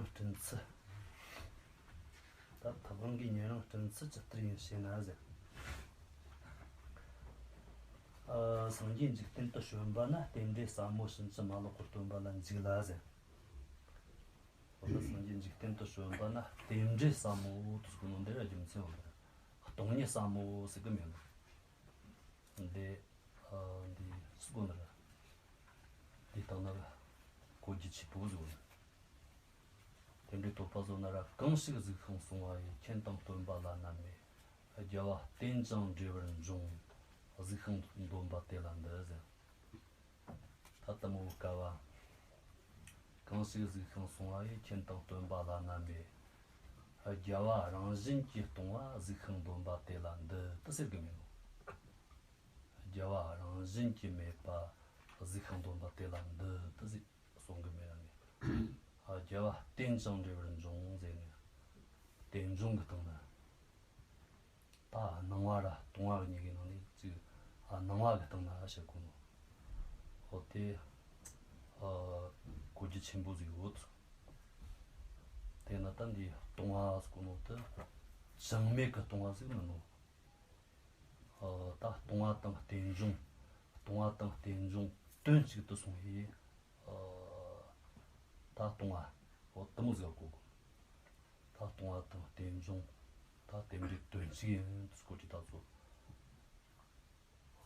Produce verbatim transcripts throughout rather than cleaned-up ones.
སྤྲིན་ཚུལ། ད་ཐབས་དབང་གིས་ཉན་རང་སྤྲིན་ཚུལ་ཇི་ལྟར་ཡིན་ཞེ་ན་ཟེར། ཨ། སངས་རྒྱས་འཇིག་རྟེན་དུ་བྱོན་པ་ན། རྟེན་འབྲེལ་ཟབ་མོ་ཕྱིན་ཅི་མ་ལོག་པར་སྟོན་པ་ལ་འཇིགས་ལ་ཟེར། འོ་ན་སངས་རྒྱས་འཇིག་རྟེན་དུ་བྱོན་པ་ན་རྟེན་འབྲེལ་ཟབ་མོ་དུ་གསུངས་ནོ་འདི་ར་རྒྱུ་མཚན་ཡོད་རེད། སྟོང་ཉིད་ཟབ་མོ་ཟེར་གི་མེད་ནོ། འདི། ཨ། འདི་སུ་གོ་ནི་ར། འདི་ལྟ་ན་ར། གོ་རྒྱུ་ཆེ་པོ་ཟིག་ཡོད་ནི། རྟེན་འབྲེལ་བསྟོད་པ་བཟོ་ན་ར། གང་ཞིག་གཟིགས་ཤིང་གསུང་བ་ཡི། མཁྱེན་དང་སྟོན་པ་བླ་ན་མེད། རྒྱལ་བ་རྟེན་ཅིང་འབྲེལ་བར་འབྱུང་། གཟིགས་ཤིང་འདོན་པ་དེ་ལ་འདུད་ཟེར། ད་དེ་མོ་བསྐལ་བ། གང་ཞིག་གཟིགས་ཤིང་གསུང་བ་ཡི། མཁྱེན་དང་སྟོན་པ་བླ་ན་མེད། རྒྱལ་བ་རང་བཞིན་གྱིས་སྟོང་བ། གཟིགས་ཤིང་འདོན་པ་དེ་ལ་འདུད་དུ་ཟེར་གི་མེད་ནོ། རྒྱལ་བ་རང་བཞིན་གྱིས་མེད་པ་གཟིགས་ཤིང་འདོན་པ་དེ་ལ་འདུད་དུ་ཟེར་གསུང་གི་མེད་ལ་ནི། ཨ། རྒྱལ་བ་རྟེན་ཅིང་འབྲེལ་བར་འབྱུང་ཟེར་ནས། རྟེན་འབྱུང་གི་སྟེང་ན། ད་སྣང་བ་ར་སྟོང་བ་གི་གཉིས་ཀའི་ནང་ནས་ཅིག་ཨ། སྣང་བ་གི་སྟེང་ན་བཤད་གོ་ནོ། འོ་དེ། ཨ། གོ་རྒྱུ་ཆེན་པོ་ཟིག་ཡོད། དེས་ན་ད་འདི་སྟོང་བ་ཟེར་གོ་ནོ་དེ་ཅང་མེད་གི་སྟོང་བ་ཟིག་མིན་ནོ། ཨ། ད་སྟོང་བ་དང་རྟེན་འབྱུང་། སྟོང་བ་དང་རྟེན་འབྱུང་དོན་གཅིག་ཏུ་སོང་བའི། ཨ། ད་སྟོང་བ། འོ་དེ་མོ་ཟིག་གོ་གོ། ད་སྟོང་བ་དང་རྟེན་འབྱུང་། ད་རྟེན་འབྲེལ་དོན་གཅིག་ཡིན་ཟེར་གོ་རྒྱུ་ད་ཚོ།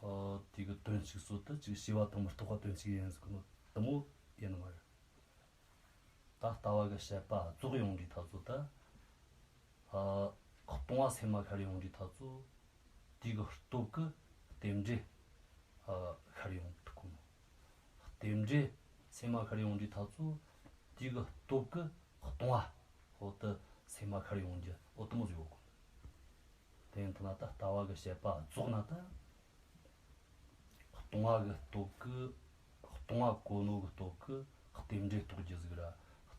ཨ། དེ་གི་དོན་གཅིག་སོ་དེ་ཅིག་བྱས་པ་དང་མི་རྟག་པ་དོན་གཅིག་ཡིན་ཟེར་གོ་ནོ་དེ་མོ་ཡིན་ནི་མ་རེད། ད་ལྟ་བ་གི་བཤད་པ་རྫོགས་ཡོང་དུས་ད་ཚོ་ད། ཨ། སྟོང་བ་སེམས་མ་ཤར་ཡོང་དུས་ད་ཚོ། དེ་གི་སྟོབས་ཀྱིས་རྟེན་འབྲེལ། ཨ། ཤར་ཡོང་ཐུབ་གོ་ནོ། རྟེན་འབྲེལ་སེམས་མ་ཤར་ཡོང་དུས་ད་ཚོ། དེ་གི་སྟོབས་ཀྱིས་སྟོང་བ། འོ་དེ་སེམས་མ་ཤར་ཡོང་རྒྱུ་འོ་དེ་མོ་ཟིག་ཡོད་གོ་ནོ། དེ་ཡིན་ཐ་ན་ད་ལྟ་བ་གི་བཤད་པ་རྫོགས་ན་ད། སྟོང་བ་གི་སྟོབས་ཀྱིས། སྟོང་བ་གོ་ནོ་གི་སྟོབས་ཀྱིས་རྟེན་འབྲེལ་རྟོགས་རྒྱུ་ཟིག་ར།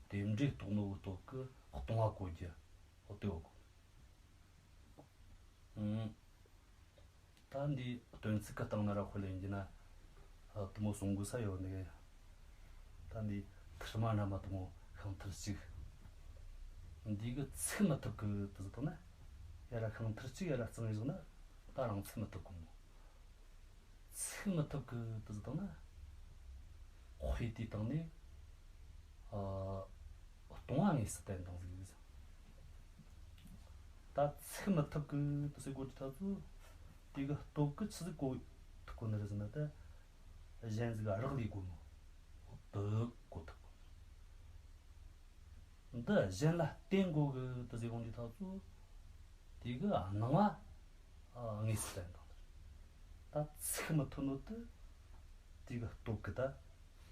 རྟེན་འབྲེལ་རྟོགས་ནོ་གི་སྟོབས་ཀྱིས་སྟོང་བ་གོ་རྒྱུ། འོ་དེ་ཡོད་གོ། ཨང་། ད་འདི་སྟོན་ཚིག་གི་སྟེང་ན་ར་དཔེ་ལེན་རྒྱུ་ན། ཨ། དེ་མོ་གསུང་དགོས་ས་ཡོད་ནི། ད་འདི་ཐུར་མ་རྣམས་དེ་མོ་ཤིང་ཐུར་གཅིག་འདི་གིས་ཚིག་མི་ཐུབ་གི་དེ་ཟེར་བཏང་ན། ཡ་ར་ཤིང་ཐུར་གཅིག་ཡ་ར་གཙང་ཡིན་ཟེར་ན། ད་རང་ཚིག་མི་ཐུབ་གི་མོ། ཚིག་མི་ཐུབ་གི་དེ་ཟེར་བཏང་ན། དཔེ་དེའི་སྟེང་ནས། ཨ། སྟོང་བ་དངོས་སུ་བསྟན་བཏང་ཟིག་ཟེར། ད་ཚིག་མི་ཐུབ་གི་དེ་ཟེར་གོ་དུས་ད་ཚོ། དེ་གི་སྟོབས་ཀྱིས་ཆི་ཟིག་གོ་ཐུབ་གོ་ནི་རེད་ཟེར་ན། ད་གཞན་ཟིག་རག་ལས་གོ་ནོ། འོ་དེ་གོ་ཐུབ་གོ་ནི། འདི་གཞན་ལ་བརྟེན་དགོས་གི་དེ་ཟེར་གོ་དུས་ད་ཚོ། དེ་གི་སྣང་བ། ཨ། དངོས་སུ་བསྟན་བཏང་ནི་རེད། ད་ཚིག་མི་ཐུབ་ནོ་དེ། དེ་གི་སྟོབས་ཀྱིས་ད་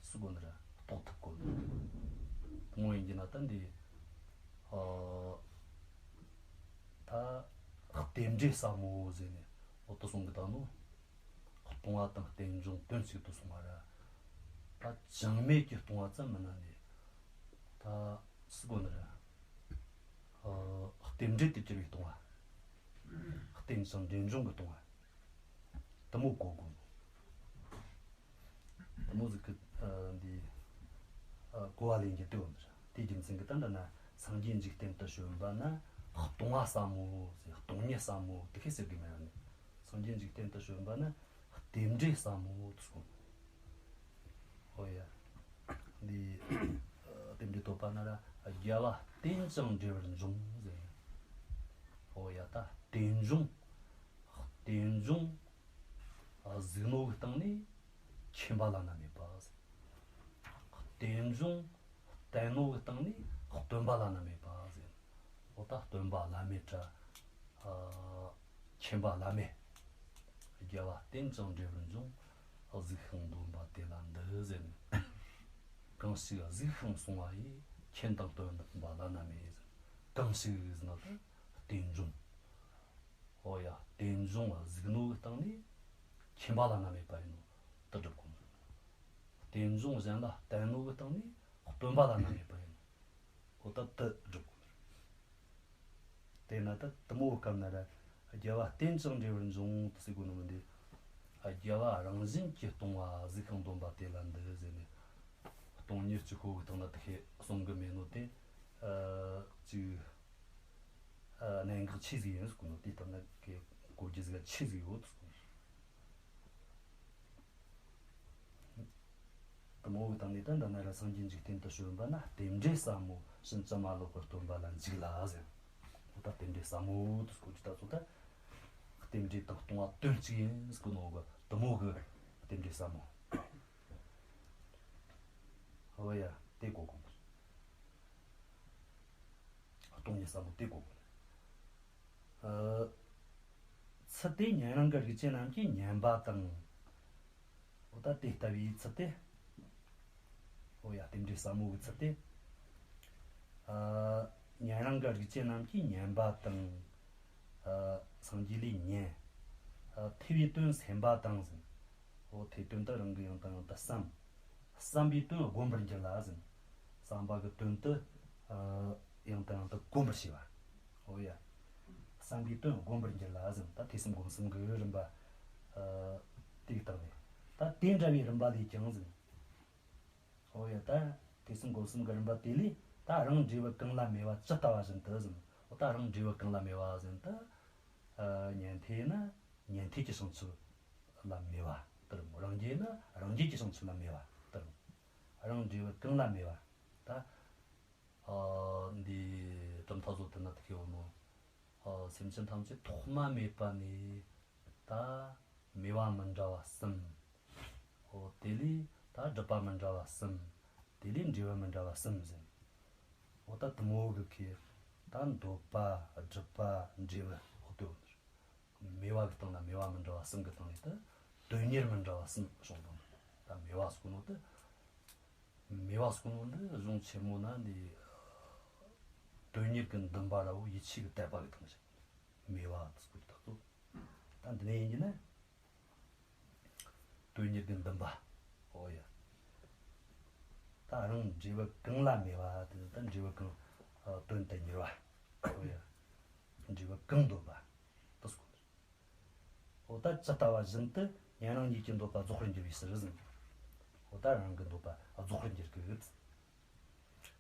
ཟེར་གོ་ནི་ར་རྟོགས་ཐུབ་གོ་ནི། དེ་མོ་ཡིན་རྒྱུ་ན་ད་འདི། ཨ། ད་རྟེན་འབྲེལ་ཟབ་མོ་ཟེར་ནས་འོ་དེ་གསུང་གི་བཏང་ནོ། སྟོང་བ་དང་རྟེན་འབྱུང་དོན་གཅིག་ཏུ་སོང་བ་ར། ད་ཅང་མེད་ཀྱི་སྟོང་བ་ཙམ་མིན་ན་ནི། ད་ཟེར་གོ་ནི་ར། ཨ། རྟེན་འབྲེལ་དུ་གྱུར་པའི་སྟོང་བ། རྟེན་ཅིང་འབྲེལ་འབྱུང་གི་སྟོང་བ། དེ་མོ་གོ་དགོས། དེ་མོ་ཟིག་གི། ཨ། འདི། ཨ། གོ་བ་ལེན་རྒྱུ་དེ་ཡོད་ནི་རེད། དེའི་རྒྱུ་མཚན་གྱིས་ད་འདི་ན་སངས་རྒྱས་འཇིག་རྟེན་དུ་བྱོན་པ་ན་སྟོང་བ་ཟབ་མོ་ཟེར། སྟོང་ཉིད་ཟབ་མོ་དེ་ཁས་ཟེར་གི་མེད་ནི། སངས་རྒྱས་འཇིག་རྟེན་དུ་བྱོན་པ་ན་རྟེན་འབྲེལ་ཟབ་མོ་དེ་གསུངས། ཨོ་ཡ། འདི། ཨ། རྟེན་འབྲེལ་བསྟོད་པ་ན་ར། རྒྱལ་བ་རྟེན་ཅིང་འབྲེལ་བར་འབྱུང་ཟེར། ཨོ་ཡ། ད་རྟེན་འབྱུང་། རྟེན་འབྱུང་། ཨ། གཟིགས་ནོ་གི་སྟེང་ནས་མཁྱེན་པ་བླ་ན་མེད་པ་ཟེར། རྟེན་འབྱུང་བསྟན་ནོ་གི་སྟེང་ནས་སྟོན་པ་བླ་ན་མེད་པ་ཟེར། འོ་ད་སྟོན་པ་བླ་མེད་ར། ཨ། མཁྱེན་པ་བླ་མེད། རྒྱལ་བ་རྟེན་ཅིང་འབྲེལ་བར་འབྱུང་། གཟིགས་ཤིང་འདོན་པ་དེ་ལ་འདུད་ཟེར་ནས། གང་ཞིག་གཟིགས་ཤིང་གསུང་བ་ཡིས། མཁྱེན་དང་སྟོན་པ་བླ་ན་མེད་ཟེར། གང་ཞིག་ཟེར་ན་ད་རྟེན་འབྱུང་། ཨོ་ཡ། རྟེན་འབྱུང་གཟིགས་ནོ་གི་སྟེང་ནས་མཁྱེན་པ་བླ་ན་མེད་པ་ཡིན་ནོ་དེ་སྒྲུབ་དགོས་ནོ། རྟེན་འབྱུང་གཞན་ལ་བསྟན་ནོ་གི་སྟེང་ནས་སྟོན་པ་བླ་ན་མེད་པ་ཡིན་ནོ། ཨོ་ད་དེ་སྒྲུབ་དགོས་ནོ། དེས་ན་ད་དེ་མོ་བསྐལ་ན་ར། རྒྱལ་བ་རྟེན་ཅིང་འབྲེལ་བར་འབྱུང་དུ་ཟེར་དགོས་ནོ་མིན་ཏེ། རྒྱལ་བ་རང་བཞིན་གྱིས་སྟོང་བ། གཟིགས་ཤིང་འདོན་པ་དེ་ལ་འདུད་ཟེར་ནས། སྟོང་ཉིད་གཅིག་པོ་གི་སྟེང་ན་དེ་ཁས་གསུང་གི་མེད་ནོ་དེ། ཆོས་ཟིག་ཡིན་ཟེར་གོ་ནོ། དེ་ལྟར་ན་གི་གོ་རྒྱུ་ཟིག་ལ་ཆོས་ཟིག་ཡོད་ཟེར་གོ་ནོ། དེ་མོ་གི་སྟེང་ནས་ད་འདི་ན་ར་སངས་རྒྱས་འཇིག་རྟེན་དུ་བྱོན་པ་ན་རྟེན་འབྲེལ་ཟབ་མོ་ཕྱིན་ཅི་མ་ལོག་པར་སྟོན་པ་ལ་འཇུག་ལ་ཟེར། འོ་ད་རྟེན་འབྲེལ་ཟབ་མོ་དེ་ཟེར་གོ་རྒྱུ་ད་ཚོ་ད་རྟེན་འབྲེལ་དང་སྟོང་པ་དོན་གཅིག་ཡིན་ཟེར་གོ་ནོ་གི་དེ་མོ་གི་རྟེན་འབྲེལ་ཟབ་མོ། ཨོ་ཡ། དེ་གོ་དགོས། སྟོང་ཉིད་ཟབ་མོ་དེ་གོ་དགོས། ཨ། ཚུལ་དེ་ཉན་རང་གི་རིགས་ཅན་རྣམས་ཀྱིས་ཉན་པ་དང་། འོ་ད་དེ་ལྟ་བུའི་ཚུལ་དེ། འོ་ཡ། རྟེན་འབྲེལ་ཟབ་མོ་གི་ཚུལ་དེ། ཨ། ཉན་རང་གི་རིགས་ཅན་རྣམས་ཀྱིས་ཉན་པ་དང་། ཨ། སངས་རྒྱས་ལས་ཉན། ཨ། ཐོས་པའི་དོན་སེམས་པ་དང་ཟེར། འོ་ཐོས་དོན་དུ་རང་གིས་ཡང་དང་ཡང་དུ་བསམ། བསམ་པའི་དོན་བསྒོམ་པར་འགྱུར་ལ་ཟེར། བསམ་པ་གི་དོན་དུ། ཨ། ཡང་དང་ཡང་དུ་བསྒོམ་པར་བྱེད་པ། འོ་ཡ། བསམ་པའི་དོན་བསྒོམ་པར་འགྱུར་ལ་ཟེར། ད་ཐོས་བསམ་སྒོམ་གསུམ་གི་རིམ་པ། ཨ། དེའི་སྟེང་ནས། ད་དེ་འདྲ་བའི་རིམ་པ་ལས་ཀྱང་ཟེར། འོ་ཡ། ད་ཐོས་བསམ་སྒོམ་གསུམ་གི་རིམ་པ་དེ་ལས་ད་རང་འབྲས་བུ་གང་ལ་སྨྲས་པ་ཇི་ལྟ་བ་བཞིན་དུ་ཟེར། འོ་ད་རང་འབྲས་བུ་གང་ལ་སྨྲས་པ་ཟེར་ན་ད། ཨ། ཉན་ཐོས་ན་ཉན་ཐོས་ཀྱི་བྱང་ཆུབ་ལ་སྨྲས་པ་ལྟར་མོ། རང་རྒྱལ་ན་རང་རྒྱལ་གྱི་བྱང་ཆུབ་ལ་སྨྲས་པ་ལྟར་མོ། རང་འབྲས་བུ་གང་ལ་སྨྲས་པ་ད། ཨ། འདི་གྲུབ་མཐའ་བཟོ་དེ་ན་དེ་ཁེ་བོ་ནོ། ཨ། སེམས་ཅན་ཐམས་ཅད་ཐོག་མ་མེད་པ་ནས་ད་སྨྲས་པ་མི་འདྲ་བ་གསུམ། འོ་དེ་ལས་ད་སྒྲུབ་པ་མི་འདྲ་བ་གསུམ། དེ་ལས་འབྲས་བུ་མི་འདྲ་བ་གསུམ་ཟེར། འོ་ད་དེ་མོ་གི་ཁེ་ད་འདོད་པ་སྒྲུབ་པ་འབྲས་བུ། འོ་དེ་བོ་ནི། སྨྲས་པ་གི་སྟེང་ན་སྨྲས་པ་མི་འདྲ་བ་གསུམ་གི་སྟེང་ནས་ད་དོན་གཉེར་མི་འདྲ་བ་གསུམ་བྱུང་དང་། ད་སྨྲས་པ་ཟེར་གོ་ནོ་ད། སྨྲས་པ་ཟེར་གོ་ནོ་འདི་གཞུང་ཆེན་མོ་ན་འདི་དོན་གཉེར་གི་འདུན་པ་ར་བོ་ཡིད་ཆེས་གི་དད་པ་གི་སྟེང་བཞག་སྨྲས་པ་ཟེར་གོ་རྒྱུ་ད་ཚོ། ད་འདི་ནས་ཡིན་གྱི་ན། དོན་གཉེར་གི་འདུན་པ། ཨོ་ཡ། ད་རང་འབྲས་བུ་གང་ལ་སྨྲས་པ་དེ་ད་འབྲས་བུ་གང་། ཨ། དོན་དུ་གཉེར་བ། ཨོ་ཡ། འབྲས་བུ་གང་འདོད་པ། དེ་ཟེར་གོ་ནོ། འོ་ད་ཇི་ལྟ་བ་བཞིན་དུ་ཉན་རང་ཉིད་ཀྱི་འདོད་པ་རྫོགས་པར་འགྱུར་བའི་ཕྱིར་ཟེར། འོ་ད་རང་གི་འདོད་པ་རྫོགས་པར་འགྱུར་གི།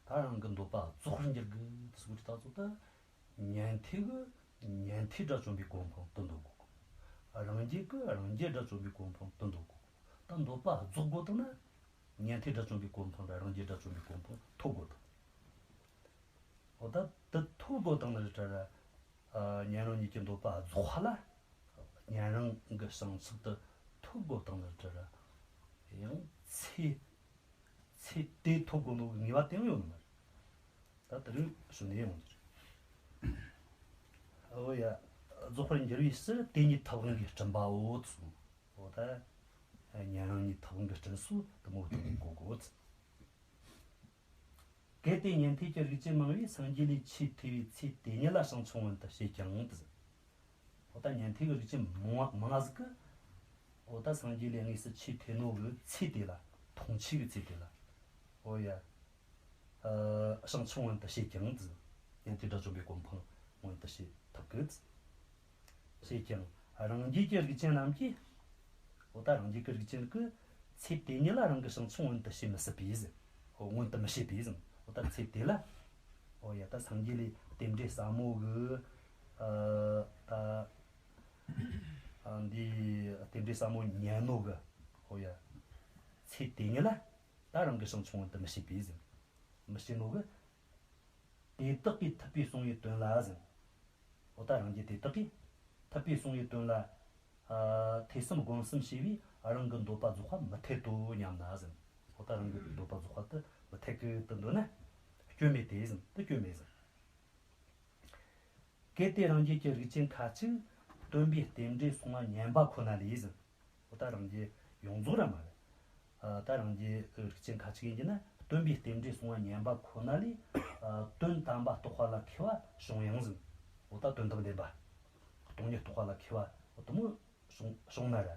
ད་རང་གི་འདོད་པ་རྫོགས་པར་འགྱུར་གི་དེ་ཟེར་གོ་རྒྱུ་ད་ཚོ་ད། ཉན་ཐོས་ཀྱི་ཉན་ཐོས་དགྲ་བཅོམ་པའི་གོ་འཕང་དེ་འདོད་གོ། རང་རྒྱལ་གྱི་རང་རྒྱལ་དགྲ་བཅོམ་པའི་གོ་འཕང་དེ་འདོད་གོ། ད་འདོད་པ་རྫོགས་དགོས་དང་ན། ཉན་ཐོས་དགྲ་བཅོམ་པའི་གོ་འཕང་དང་རང་རྒྱལ་དགྲ་བཅོམ་པའི་གོ་འཕང་ཐོབ་དགོས་དང་། འོ་ད་དེ་ཐོབ་དགོས་དང་ན་རི་ཏྲ་ར། ཨ། ཉན་རང་ཉིད་ཀྱི་འདོད་པ་རྫོགས་པ་ལ། ཉན་རང་གི་བྱང་ཆུབ་དེ་ཐོབ་དགོས་དང་ན་རི་ཏྲ་ར། ཡང་ཚེ། ཚེ་དེ་ཐོབ་དགོས་ནོ་ངེས་པ་དེ་ཡང་ཡོད་ནི་མ་རེད། ད་དེ་རིང་ཞུ་ནས་ཡོང་རྒྱུ་རེད། འོ་ཡ། རྫོགས་པར་འགྱུར་བའི་ཕྱིར་དེ་ཉིད་ཐབས་དབང་གིས་བསྐྲུན་པའོ་གསུངས། འོ་ད། ཉན་རང་ཉིད་ཐབས་དབང་གིས་བསྐྲུན་སོ་དེ་མོ་དེ་ནས་གོ་དགོས། གལ་ཏེ་ཉན་ཐོས་ཀྱི་རིགས་ཅན་མང་བས་སངས་རྒྱས་ལས་ཆོས་ཐོས་པའི་ཚེ་དེ་ཉིད་ལ་བྱང་ཆུབ་མངོན་དུ་བྱེད་ཀྱང་དེ་ཟེར། འོ་ད་ཉན་ཐོས་ཀྱི་རིགས་ཅན་མང་བ་མང་ང་ཟིག་གིས། འོ་ད་སངས་རྒྱས་ལས་དངོས་སུ་ཆོས་ཐོས་ནོ་གི་ཚེ་དེ་ལ། མཐོང་ཆོས་ཀྱི་ཚེ་དེ་ལ། འོ་ཡ། ཨ། བྱང་ཆུབ་མངོན་དུ་བྱེད་ཀྱང་དེ་ཟེར། ཉན་ཐོས་དགྲ་བཅོམ་པའི་གོ་འཕང་མངོན་དུ་བྱེད་ཐུབ་གི། བྱེད་ཀྱང་རང་རྒྱལ་གྱི་རིགས་ཅན་རྣམས་ཀྱིས། འོ་ད་རང་རྒྱལ་གྱི་རིགས་ཅན་གྱིས་ཚེ་དེ་ཉིད་ལ་རང་གི་བྱང་ཆུབ་མངོན་དུ་བྱེད་མི་སྲིད་པས་ཟེར། འོ་མངོན་དུ་མི་བྱེད་པས་ཟེར། འོ་ད་ཚེ་དེ་ལ། འོ་ཡ། ད་སངས་རྒྱས་ལས་རྟེན་འབྲེལ་ཟབ་མོ་གི། ཨ། ད། ཨ། འདི་རྟེན་འབྲེལ་ཟབ་མོ་ཉན་ནོ་གི། འོ་ཡ། ཚེ་དེ་ཉིད་ལ་ད་རང་གི་བྱང་ཆུབ་མངོན་དུ་མི་བྱེད་པས་ཟེར། མི་བྱེད་ནོ་གི། དེ་དག་གིས་ཐུབ་པས་གསུངས་པའི་དོན་ལ་ཟེར། འོ་ད་རང་རྒྱལ་དེ་དག་གིས་ཐུབ་པས་གསུངས་པའི་དོན་ལ། ཨ། ཐོས་བསམ་སྒོམ་གསུམ་བྱས་པས་རང་གི་འདོད་པ་རྫོགས་པ་མི་འཐད་དོ་སྙམ་ན་ཟེར། འོ་ད་རང་གི་འདོད་པ་རྫོགས་པ་དེ་མི་འཐད་གི་དེ་འདོད་ན། སྐྱོན་མེད་དེ་ཟེར། དེ་སྐྱོན་མེད་ཟེར། གལ་ཏེ་རང་རྒྱལ་གྱི་རིགས་ཅན་ཁ་ཅིག་སྟོན་པའི་རྟེན་འབྲེལ་གསུང་བ་ཉན་པ་ཁོ་ན་ལས་ཟེར། འོ་ད་རང་རྒྱལ་ཡོངས་རྫོགས་ར་མ་རེད། ཨ། ད་རང་རྒྱལ་རིགས་ཅན་ཁ་ཅིག་ཡིན་གྱི་ན་སྟོན་པའི་རྟེན་འབྲེལ་གསུང་བ་ཉན་པ་ཁོ་ན་ལས། ཨ། དོན་དམ་པ་རྟོགས་པ་ལ་མཁས་པ་བྱུང་ཡང་ཟེར། འོ་ད་དོན་དམ་བདེན་པ། སྟོང་ཉིད་རྟོགས་པ་ལ་མཁས་པ་འོ་དེ་མོ་བྱུང་བྱུང་ན་ར།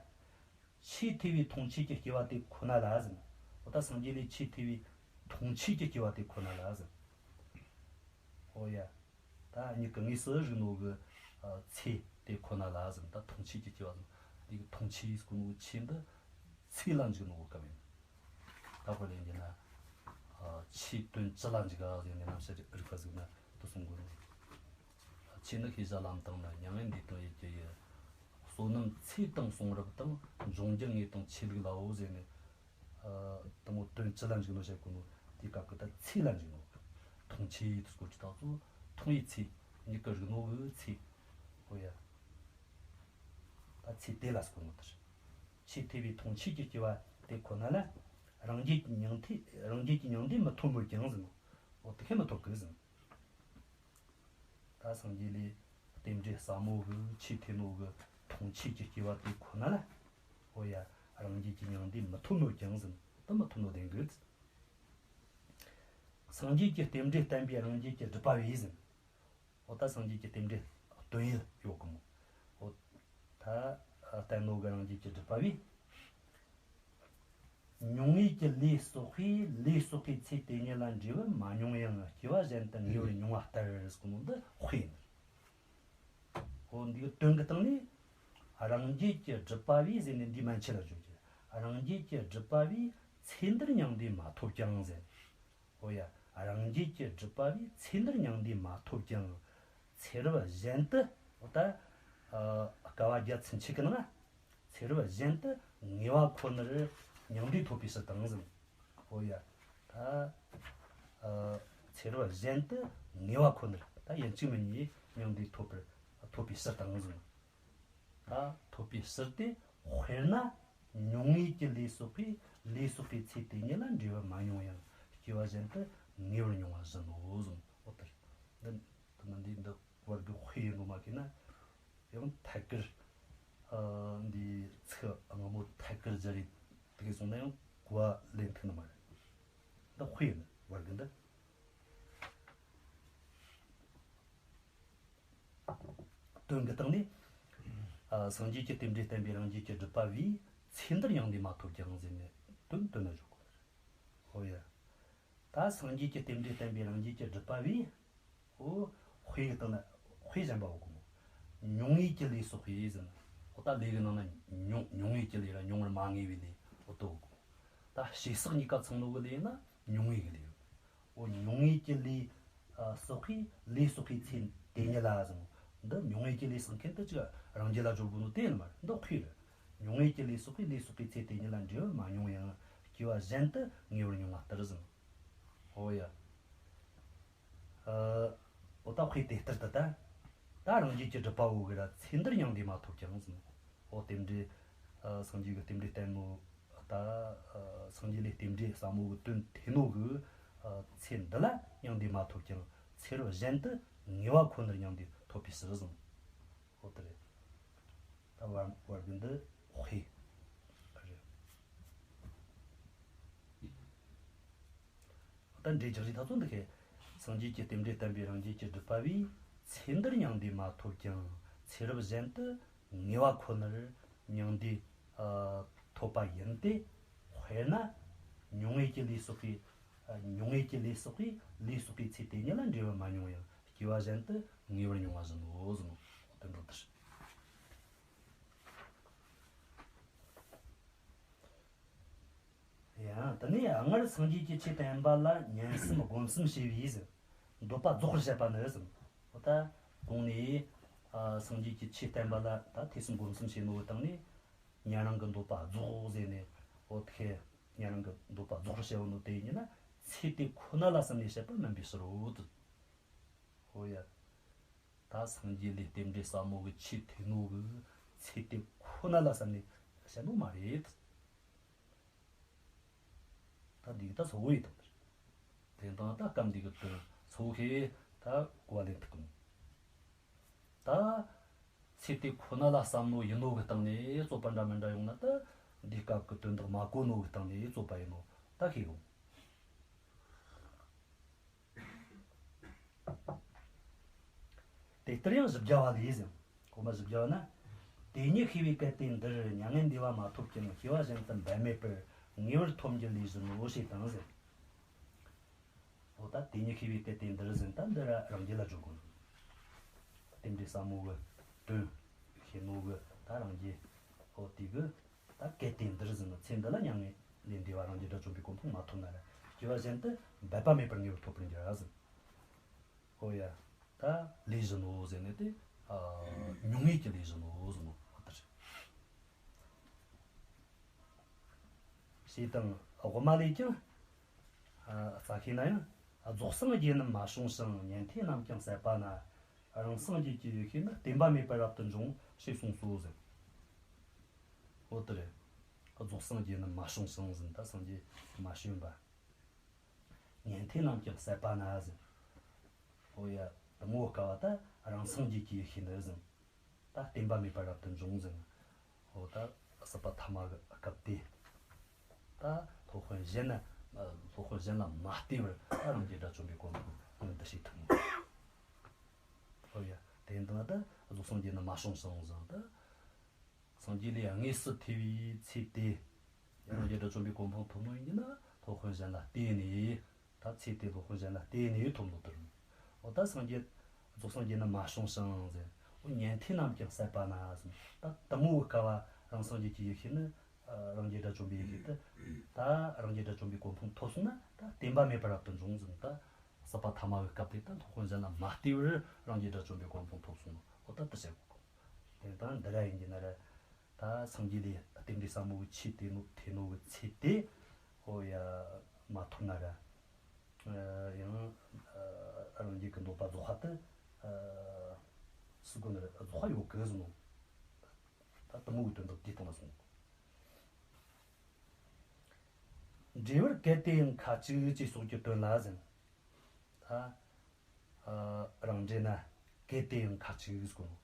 ཆོས་ཐོས་པའི་མཐོང་ཆོས་ཀྱི་སྐྱེ་བ་དེ་ཁོ་ན་ལ་ཟེར། འོ་ད་སངས་རྒྱས་ལས་ཆོས་ཐོས་པའི་མཐོང་ཆོས་ཀྱི་སྐྱེ་བ་དེ་ཁོ་ན་ལ་ཟེར། འོ་ཡ། ད་མྱུ་གུ་དངོས་སུ་རིག་ནོ་གི། ཨ། ཚེ་དེ་ཁོ་ན་ལ་ཟེར། ད་མཐོང་ཆོས་ཀྱི་སྐྱེ་བ་ཟེར། འདི་གི་མཐོང་ཆོས་ཟེར་གོ་ནོ་ཆོས་འདི་ཚིག་ལ་འཇུག་ནོ་གི་སྐབས་ཡིན། ད་དཔེ་ལེན་རྒྱུ་ན། ཨ། ཆོས་དོན་སྤྱི་ལ་འཇུག་ག་ཟེར་ནས་རྣམ་བཤད་རིག་པ་ཟིག་ན་དེ་གསུང་དགོས་ནོ། ཨ། ཆོས་ནི་ཤེས་བྱ་ལམ་དང་ནི། མྱ་ངན་འདས་དང་ཡིད་ཀྱི་ཡུལ། བསོད་ནམས་ཚེ་དང་གསུང་རབ་དང་། འབྱུང་འགྱུར་དངོས་དང་ཆོས་ལུགས་ལའོ་ཟེར་ནས། ཨ་དེ་མོ་དོན་ཅི་ལ་འཇུག་ནོ་བཤད་གོ་ནོ། དེའི་སྐབས་ཀྱི་ད་ཚེ་ལ་འཇུག་ནོ། མཐོང་ཆོས་དེ་སྐོར་གྱི་ཐག་ཚོ་མཐོང་བའི་ཚེ། མྱུ་གུ་རིག་ནོ་གི་ཚེ། ཨོ་ཡ། ད་ཚེ་དེ་ལ་སྐོར་ནོ་དེ་རེད། ཆོས་ཐོས་པའི་མཐོང་ཆོས་ཀྱི་སྐྱེ་བ་དེ་ཁོ་ན་ལ། རང་རྒྱལ་གྱི་མྱང་འདས། རང་རྒྱལ་གྱི་མྱང་འདས་མི་ཐོབ་མོད་ཀྱང་ཟེར་ནོ། ཨོ་དེ་ཁས་མི་ཐོབ་གི་ཟེར་ནོ། ད་སངས་རྒྱས་ལས་རྟེན་འབྲེལ་ཟབ་མོ་གི་ཆོས་ཐོས་ནོ་གི་མཐོང་ཆོས་ཀྱི་སྐྱེ་བ་དེ་ཁོ་ན་ལ། ཨོ་ཡ། རང་རྒྱལ་གྱི་མྱང་འདས་མི་ཐོབ་ནོ་ཀྱང་ཟེར། དེ་མི་ཐོབ་ནོ་བདེན་གི། སངས་རྒྱས་ཀྱི་རྟེན་འབྲེལ་བསྟན་པའི་རང་རྒྱལ་གྱི་སྒྲུབ་པ་བས་ཟེར། ཨོ་ད་སངས་རྒྱས་ཀྱི་རྟེན་འབྲེལ་སྟོན་ཡུལ་ཡོད་གི་མོ། ཨོ་ད་བསྟན་ནོ་གི་རང་རྒྱལ་གྱི་སྒྲུབ་པ་བས། མྱོང་བའི་གི་ལས་བསགས་པས། ལས་བསགས་པའི་ཚེ་དེ་ཉིད་ལ་འབྲས་བུ་མ་མྱོང་ཡང་། སྐྱེ་བ་གཞན་དུ་ངེས་པར་མྱོང་བ་ལྟར་ཟེར་གོ་ནོ་འདི་དཔེ་ཡིན། ཨོ་འདིའི་དོན་གྱི་སྟེང་ནས། རང་རྒྱལ་གྱི་སྒྲུབ་པ་བས་ཟེར་ནས་འདི་མན་ཆད་ལ་བརྗོད་ཀྱི། རང་རྒྱལ་གྱི་སྒྲུབ་པ་བས་ཚེ་འདིར་མྱང་འདས་མ་ཐོབ་ཀྱང་ཟེར། ཨོ་ཡ། རང་རྒྱལ་གྱི་སྒྲུབ་པ་བས་ཚེ་འདིར་མྱང་འདས་མ་ཐོབ་ཀྱང་། ཚེ་རབས་གཞན་དུ། ཨོ་ད། ཨ་དཀའ་བ་བརྒྱ་ཚུན་ཆད་ཀྱི་ནང་ན། ཚེ་རབས་གཞན་དུ་ངེས་པ་ཁོ་ནར་མྱང་འདས་ཐོབ་པའི་ཕྱིར་དང་ཟེར། ཨོ་ཡ། ད། ཨ་ཚེ་རབས་གཞན་དུ་ངེས་པ་ཁོ་ནར། ད་ཡིན་གཅིག་མིན་གཉིས་མྱང་འདས་ཐོབ་པར། ཐོབ་པའི་ཕྱིར་དང་ཟེར། ད་ཐོབ་པའི་ཕྱིར་ཏེ། དཔེར་ན། མྱོང་བའི་གི་ལས་བསགས་པས། ལས་བསགས་པའི་ཚེ་དེ་ཉིད་ལ་འབྲས་བུ་མ་མྱོང་ཡང་། སྐྱེ་བ་གཞན་དུ་ངེས་པར་མྱོང་བ་བཞིན་ནོ་གསུངས། འོ་དེ་རེད། འདི་འདི་འདི་བར་གྱི་དཔེ་ཡིན་ནོ་མ་གི་ན། ཡང་ཐད་ཀར། ཨ་འདི་ཚིག་སྔ་མོ་ཐད་ཀར་སྦྱར་རེད། དེ་གས་སོང་ན་ཡང་གོ་བ་ལེན་ཐུབ་ནི་མ་རེད། འདི་དཔེ་ཡིན། བར་གྱི་འདི། དོན་གྱི་སྟེང་ནས། ཨ་སངས་རྒྱས་ཀྱི་རྟེན་འབྲེལ་བསྟན་པའི་རང་རྒྱལ་གྱི་སྒྲུབ་པ་བས། ཚེ་འདིར་མྱང་འདས་མ་ཐོབ་ཀྱང་ཟེར་ནས་དོན་སྟོན་ན་འཇུག་གོ། ཧོ་ཡ། ད་སངས་རྒྱས་ཀྱི་རྟེན་འབྲེལ་བསྟན་པའི་རང་རྒྱལ་གྱི་སྒྲུབ་པ་བས། ཨོ། དཔེ་གི་སྟེང་ན་དཔེ་གཞན་པ་འོ་གོ་མོ། མྱོང་བའི་གི་ལས་བསགས་པས་ཟེར་ན། ཨོ་ད་ལས་ཀྱི་ནང་ན་མྱོང་མྱོང་བའི་གི་ལས་ར་མྱོང་བར་མ་ངེས་པའི་ལས་འོ་དོ་གོ། ད་བྱས་བསགས་གཉིས་ཀ་ཚང་ནོ་གི་ལས་ཡིན་ན་མྱོང་བའི་གི་ལས་ཡོད། འོ་མྱོང་བའི་གི་ལས་ཨ་བསགས་པས། ལས་བསགས་པའི་ཚེ་དེ་ཉིད་ལ་ཟེར། འདི་མྱོང་བའི་གི་ལས་བསགས་མཁན་དེ་ཅིག་རང་རྒྱལ་ལ་སྦྱོར་དགོས་ནོ་དེ་ཡིན་མ་རེད། འདི་དཔེ་རེད། མྱོང་བའི་གི་ལས་བསགས་པས། ལས་བསགས་པའི་ཚེ་དེ་ཉིད་ལ་འབྲས་བུ་མ་མྱོང་ཡང་། སྐྱེ་བ་གཞན་དུ་ངེས་པར་མྱོང་བ་ལྟར་ཟེར། འོ་ཡ། ཨ། འོ་ད་དཔེ་དེ་ལྟར་དུ་ད། ད་རང་རྒྱལ་གྱི་སྒྲུབ་པ་བོ་གི་ར་ཚེ་འདིར་མྱང་འདས་མ་ཐོབ་ཀྱང་ཟེར། འོ་རྟེན་འབྲེལ། ཨ་སངས་རྒྱས་ཀྱི་རྟེན་འབྲེལ་བསྟན་ནོ། ད་ཨ་སངས་རྒྱས་ལས་རྟེན་འབྲེལ་ཟབ་མོ་གི་དོན་ཐོས་ནོ་གི། ཨ་ཚེ་འདི་ལ་མྱང་འདས་མ་ཐོབ་ཀྱང་། ཚེ་རབས་གཞན་དུ་ངེས་པ་ཁོ་ནར་མྱང་འདས་ཐོབ་པའི་ཕྱིར་ཟེར། འོ་དེ་རེད། ད་བར་བར་གི་འདི་དཔེ་རེད། ད་འགྲེལ་རྒྱག་རིགས་ད་ཚོ་འདི་གས། སངས་རྒྱས་ཀྱི་རྟེན་འབྲེལ་བསྟན་པའི་རང་རྒྱལ་གྱི་སྒྲུབ་པ་བས། ཚེ་འདིར་མྱང་འདས་མ་ཐོབ་ཀྱང་། ཚེ་རབས་གཞན་དུ་ངེས་པ་ཁོ་ནར་མྱང་འདས་ཨ་ཐོབ་པ་ཡིན་ཏེ། དཔེར་ན། མྱོང་བའི་གི་ལས་བསགས་པས། ཨ་མྱོང་བའི་གི་ལས་བསགས་པས། ལས་བསགས་པའི་ཚེ་དེ་ཉིད་ལ་འབྲས་བུ་མ་མྱོང་ཡང་། སྐྱེ་བ་གཞན་དུ་ངེས་པར་མྱོང་བ་བཞིན་ནོ་ཟེར་ནོ། དོན་དག་དེར། ཡང་དེ་ནས་སྔར་སངས་རྒྱས་ཀྱི་ཆོས་བསྟན་པ་ལ་ཉན་བསམ་སྒོམ་གསུམ་བྱས་པས་ཟེར། འདོད་པ་རྫོགས་པར་བྱེད་པ་ནི་ཟེར། འོ་ད་གོང་ནས་ཨ་སངས་རྒྱས་ཀྱི་ཆོས་བསྟན་པ་ལ་ད་ཐོས་བསམ་སྒོམ་གསུམ་བྱས་ནོ་གི་སྟེང་ནས། ཉན་རང་གི་འདོད་པ་རྫོགས་ཟེར་ནས། འོ་དེ་ཉན་རང་གི་འདོད་པ་རྫོགས་པར་བྱེད་པ་ནི་དེ་ཡིན་ན་ཚེ་དེ་ཁོ་ན་ལ་བསམ་ནས་བཤད་པ་མིན་པའི་ཕྱིར་རོ། འོ་ཡ། ད་སངས་རྒྱས་ལས་རྟེན་འབྲེལ་ཟབ་མོ་གི་ཆོས་ཐོས་ནོ་གི་ཚེ་དེ་ཁོ་ན་ལ་བསམ་ནས་བཤད་ནོ་མ་རེད། ད་འདི་གི་ད་གཙོ་བོ་ཡི་དོན་རེད། དེ་དང་ད་སྐབས་འདི་གི་དོན་གཙོ་བོ་ཁེ་ད་གོ་བ་ལེན་ཐུབ་གི་མོ། ད་ཚེ་དེ་ཁོ་ན་ལ་བསམ་ནོ་ཡིན་ནོ་གི་སྟེང་ནས་རྩོད་པ་འདྲ་མི་འདྲ་ཡོང་ན། ད་འདི་སྐབས་གི་དོན་དག་མ་གོ་ནོ་གི་སྟེང་ནས་རྩོད་པ་ཡིན་ནོ་ད་ཤེས་ཡོང་། དེ་ལྟར་ཡང་བཞི་བརྒྱ་པ་ལས་ཟེར། གོ་མ་བཞི་བརྒྱ་པ་ན། དེ་ཉིད་ཤེས་པའི་གལ་ཏེ་འདིར། མྱ་ངན་འདས་པ་མ་ཐོབ་ཀྱང་། སྐྱེ་བ་གཞན་དུ་འབད་མེད་པར། ངེས་པར་ཐོབ་འགྱུར་ལས་བཞིན་ནོ་ཞེས་དང་ཟེར། འོ་ད་དེ་ཉིད་ཤེས་པའི་གལ་ཏེ་འདིར་ཟེར། ད་འདི་ར་རང་རྒྱལ་ལ་འཇོག་དགོས། རྟེན་འབྲེལ་ཟབ་མོ་གི་དོན་ཤེས་ནོ་གི་ད་རང་རྒྱལ། འོ་དེ་གི་ད་གལ་ཏེ་འདིར་ཟེར་ན་ཚེ་འདི་ལ་མྱ་ངན་ལས་འདས་པ་རང་རྒྱལ་དགྲ་བཅོམ་པའི་གོ་འཕང་མ་ཐོབ་ན་ར། སྐྱེ་བ་གཞན་དུ་འབད་པ་མེད་པར་ངེས་པར་ཐོབ་པར་འགྱུར་ར་ཟེར། འོ་ཡ། ད་ལས་བཞིན་ནོ་ཟེར་ནས་དེ། ཨ། མྱོང་བའི་གི་ལས་བཞིན་ནོ་ཟེར་ནོ་ཨ་ད་རེད། ཞེས་དང་། དབུ་མ་ལས་ཀྱང་། ཨ། རྩ་ཤེ་ན་ཡང་། རྫོགས་སངས་རྒྱས་རྣམས་མ་བྱུང་ཞིང་། ཉན་ཐོས་རྣམས་ཀྱང་ཟད་པ་ན། རང་སངས་རྒྱས་ཀྱི་ཡེ་ཤེས་ནི། བརྟེན་པ་མེད་པར་རབ་ཏུ་འབྱུང་། ཞེས་གསུངས་སོ་ཟེར། འོ་དེ་རེད། རྫོགས་སངས་རྒྱས་རྣམས་མ་བྱུང་ཞིང་ཟེར། ད་སངས་རྒྱས་མ་བྱོན་པ། ཉན་ཐོས་རྣམས་ཀྱང་ཟད་པ་ན་ཟེར། ཨོ་ཡ། དེ་མོ་དཀའ་བ་ད་རང་སངས་རྒྱས་ཀྱི་ཡེ་ཤེས་ནི་ཟེར། ད་བརྟེན་པ་མེད་པར་རབ་ཏུ་འབྱུང་ཟེར། ཨོ་ད་ཟད་པ་ཐ་མ་གི་སྐབས་དེ། ད་སློབ་དཔོན་གཞན་ན། སློབ་དཔོན་གཞན་ལ་མ་ལྟོས་པར་ད་རང་རྒྱལ་དགྲ་བཅོམ་པའི་གོ་འཕང་འདི་ཤེས་ཐུབ་མོད། ཨོ་ཡ། དེ་འདི་ན་ད་རྫོགས་སངས་རྒྱས་རྣམས་མ་བྱུང་ཞིང་ཟེར་ད། སངས་རྒྱས་ལས་དངོས་སུ་ཐོས་པའི་ཚེ་དེ། རང་རྒྱལ་དགྲ་བཅོམ་པའི་གོ་འཕང་ཐོབ་ནོ་ཡིན་ན་སློབ་དཔོན་གཞན་ལ་བརྟེན་ནས། ད་ཚེ་དེ་སློབ་དཔོན་གཞན་ལ་བརྟེན་ནས་ཐོབ་ནོ་དེ་རེད། འོ་ད་སངས་རྒྱས། རྫོགས་སངས་རྒྱས་རྣམས་མ་བྱུང་ཞིང་ཟེར། འོ་ཉན་ཐོས་རྣམས་ཀྱང་ཟད་པ་ན་ཟེར། ད་དེ་མོ་གི་སྐབས་རང་སངས་རྒྱས་ཀྱི་ཡེ་ཤེས་ནི། ཨ། རང་རྒྱལ་དགྲ་བཅོམ་པའི་ཡེ་ཤེས་དེ། ད་རང་རྒྱལ་དགྲ་བཅོམ་པའི་གོ་འཕང་ཐོབ་སོང་ན་ད་བརྟེན་པ་མེད་པར་རབ་ཏུ་འབྱུང་ཟེར། ད་ཟད་པ་ཐ་མ་གི་སྐབས་དེ་ད་སློབ་དཔོན་གཞན་ལ་མ་ལྟོས་པར་རང་རྒྱལ་དགྲ་བཅོམ་པའི་གོ་འཕང་ཐོབ་སོང་ནོ། འོ་ད་དེ་བཤད་དགོས། དེ་དང་འདི་ར་ཡིན་གྱི་ན་ར། ད་སངས་རྒྱས་ལས་རྟེན་འབྲེལ་ཟབ་མོ་གི་ཆོས་དེ་ནོ་དེ་ནོ་གི་ཚེ་དེ། ཨོ་ཡ། མ་ཐོབ་ན་ར། ཨ། ཡང་། ཨ། རང་རྒྱལ་གྱི་འདོད་པ་རྫོགས་པ་དེ། ཨ། སུ་གོ་ན་ར་རྫོགས་པ་ཡོད་གི་ཟེར་ནོ། ད་དེ་མོ་གི་དོན་དག་དེ་སྟོན་ལ་སོང་། འབྲས་བུར་གལ་ཏེ་ཡང་ཁ་ཅིག་ཅེས་སོགས་ཀྱི་དོན་ལ་ཟེར། ད། ཨ། རང་འགྲེལ་ན་གལ་ཏེ་ཡང་ཁ་ཅིག་ཟེར་གོ་ནོ།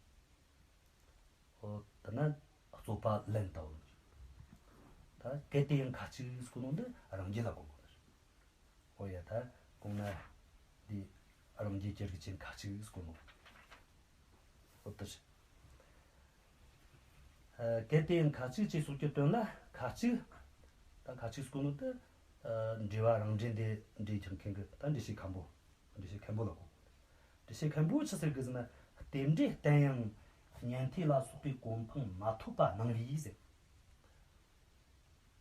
འོ་དེ་ན་རྩོད་པ་ལན་བཏབ་ནི། ད་གལ་ཏེ་ཡང་ཁ་ཅིག་ཟེར་གོ་ནོ་འདི་རང་རྒྱལ་ལ་གོ་དགོས་ནི། འོ་ཡ། ད་གོང་ན་འདི་རང་རྒྱལ་གྱི་རིགས་ཅན་ཁ་ཅིག་ཟེར་གོ་ནོ། འོ་དེ་རེད། ཨ། གལ་ཏེ་ཡང་ཁ་ཅིག་ཅེས་སོགས་ཀྱི་དོན་ལ་ཁ་ཅིག་ད་ཁ་ཅིག་ཟེར་གོ་ནོ་དེ། ཨ། འགྲེལ་བ་རང་འགྲེལ་འདི་འགྲེལ་རྒྱག་མཁན་གྱི་ད་འགྲེལ་བཤད་མཁན་པོ། འགྲེལ་བཤད་མཁན་པོ་ལ་གོ། འགྲེལ་བཤད་མཁན་པོ་ཆི་ཟེར་གི་ཟེར་ན། རྟེན་འབྲེལ་བརྟན་ཡང་ཉན་ཐོས་ལ་སོགས་པའི་གོ་འཕང་མ་ཐོབ་པ་སྣང་བས་ཟེར།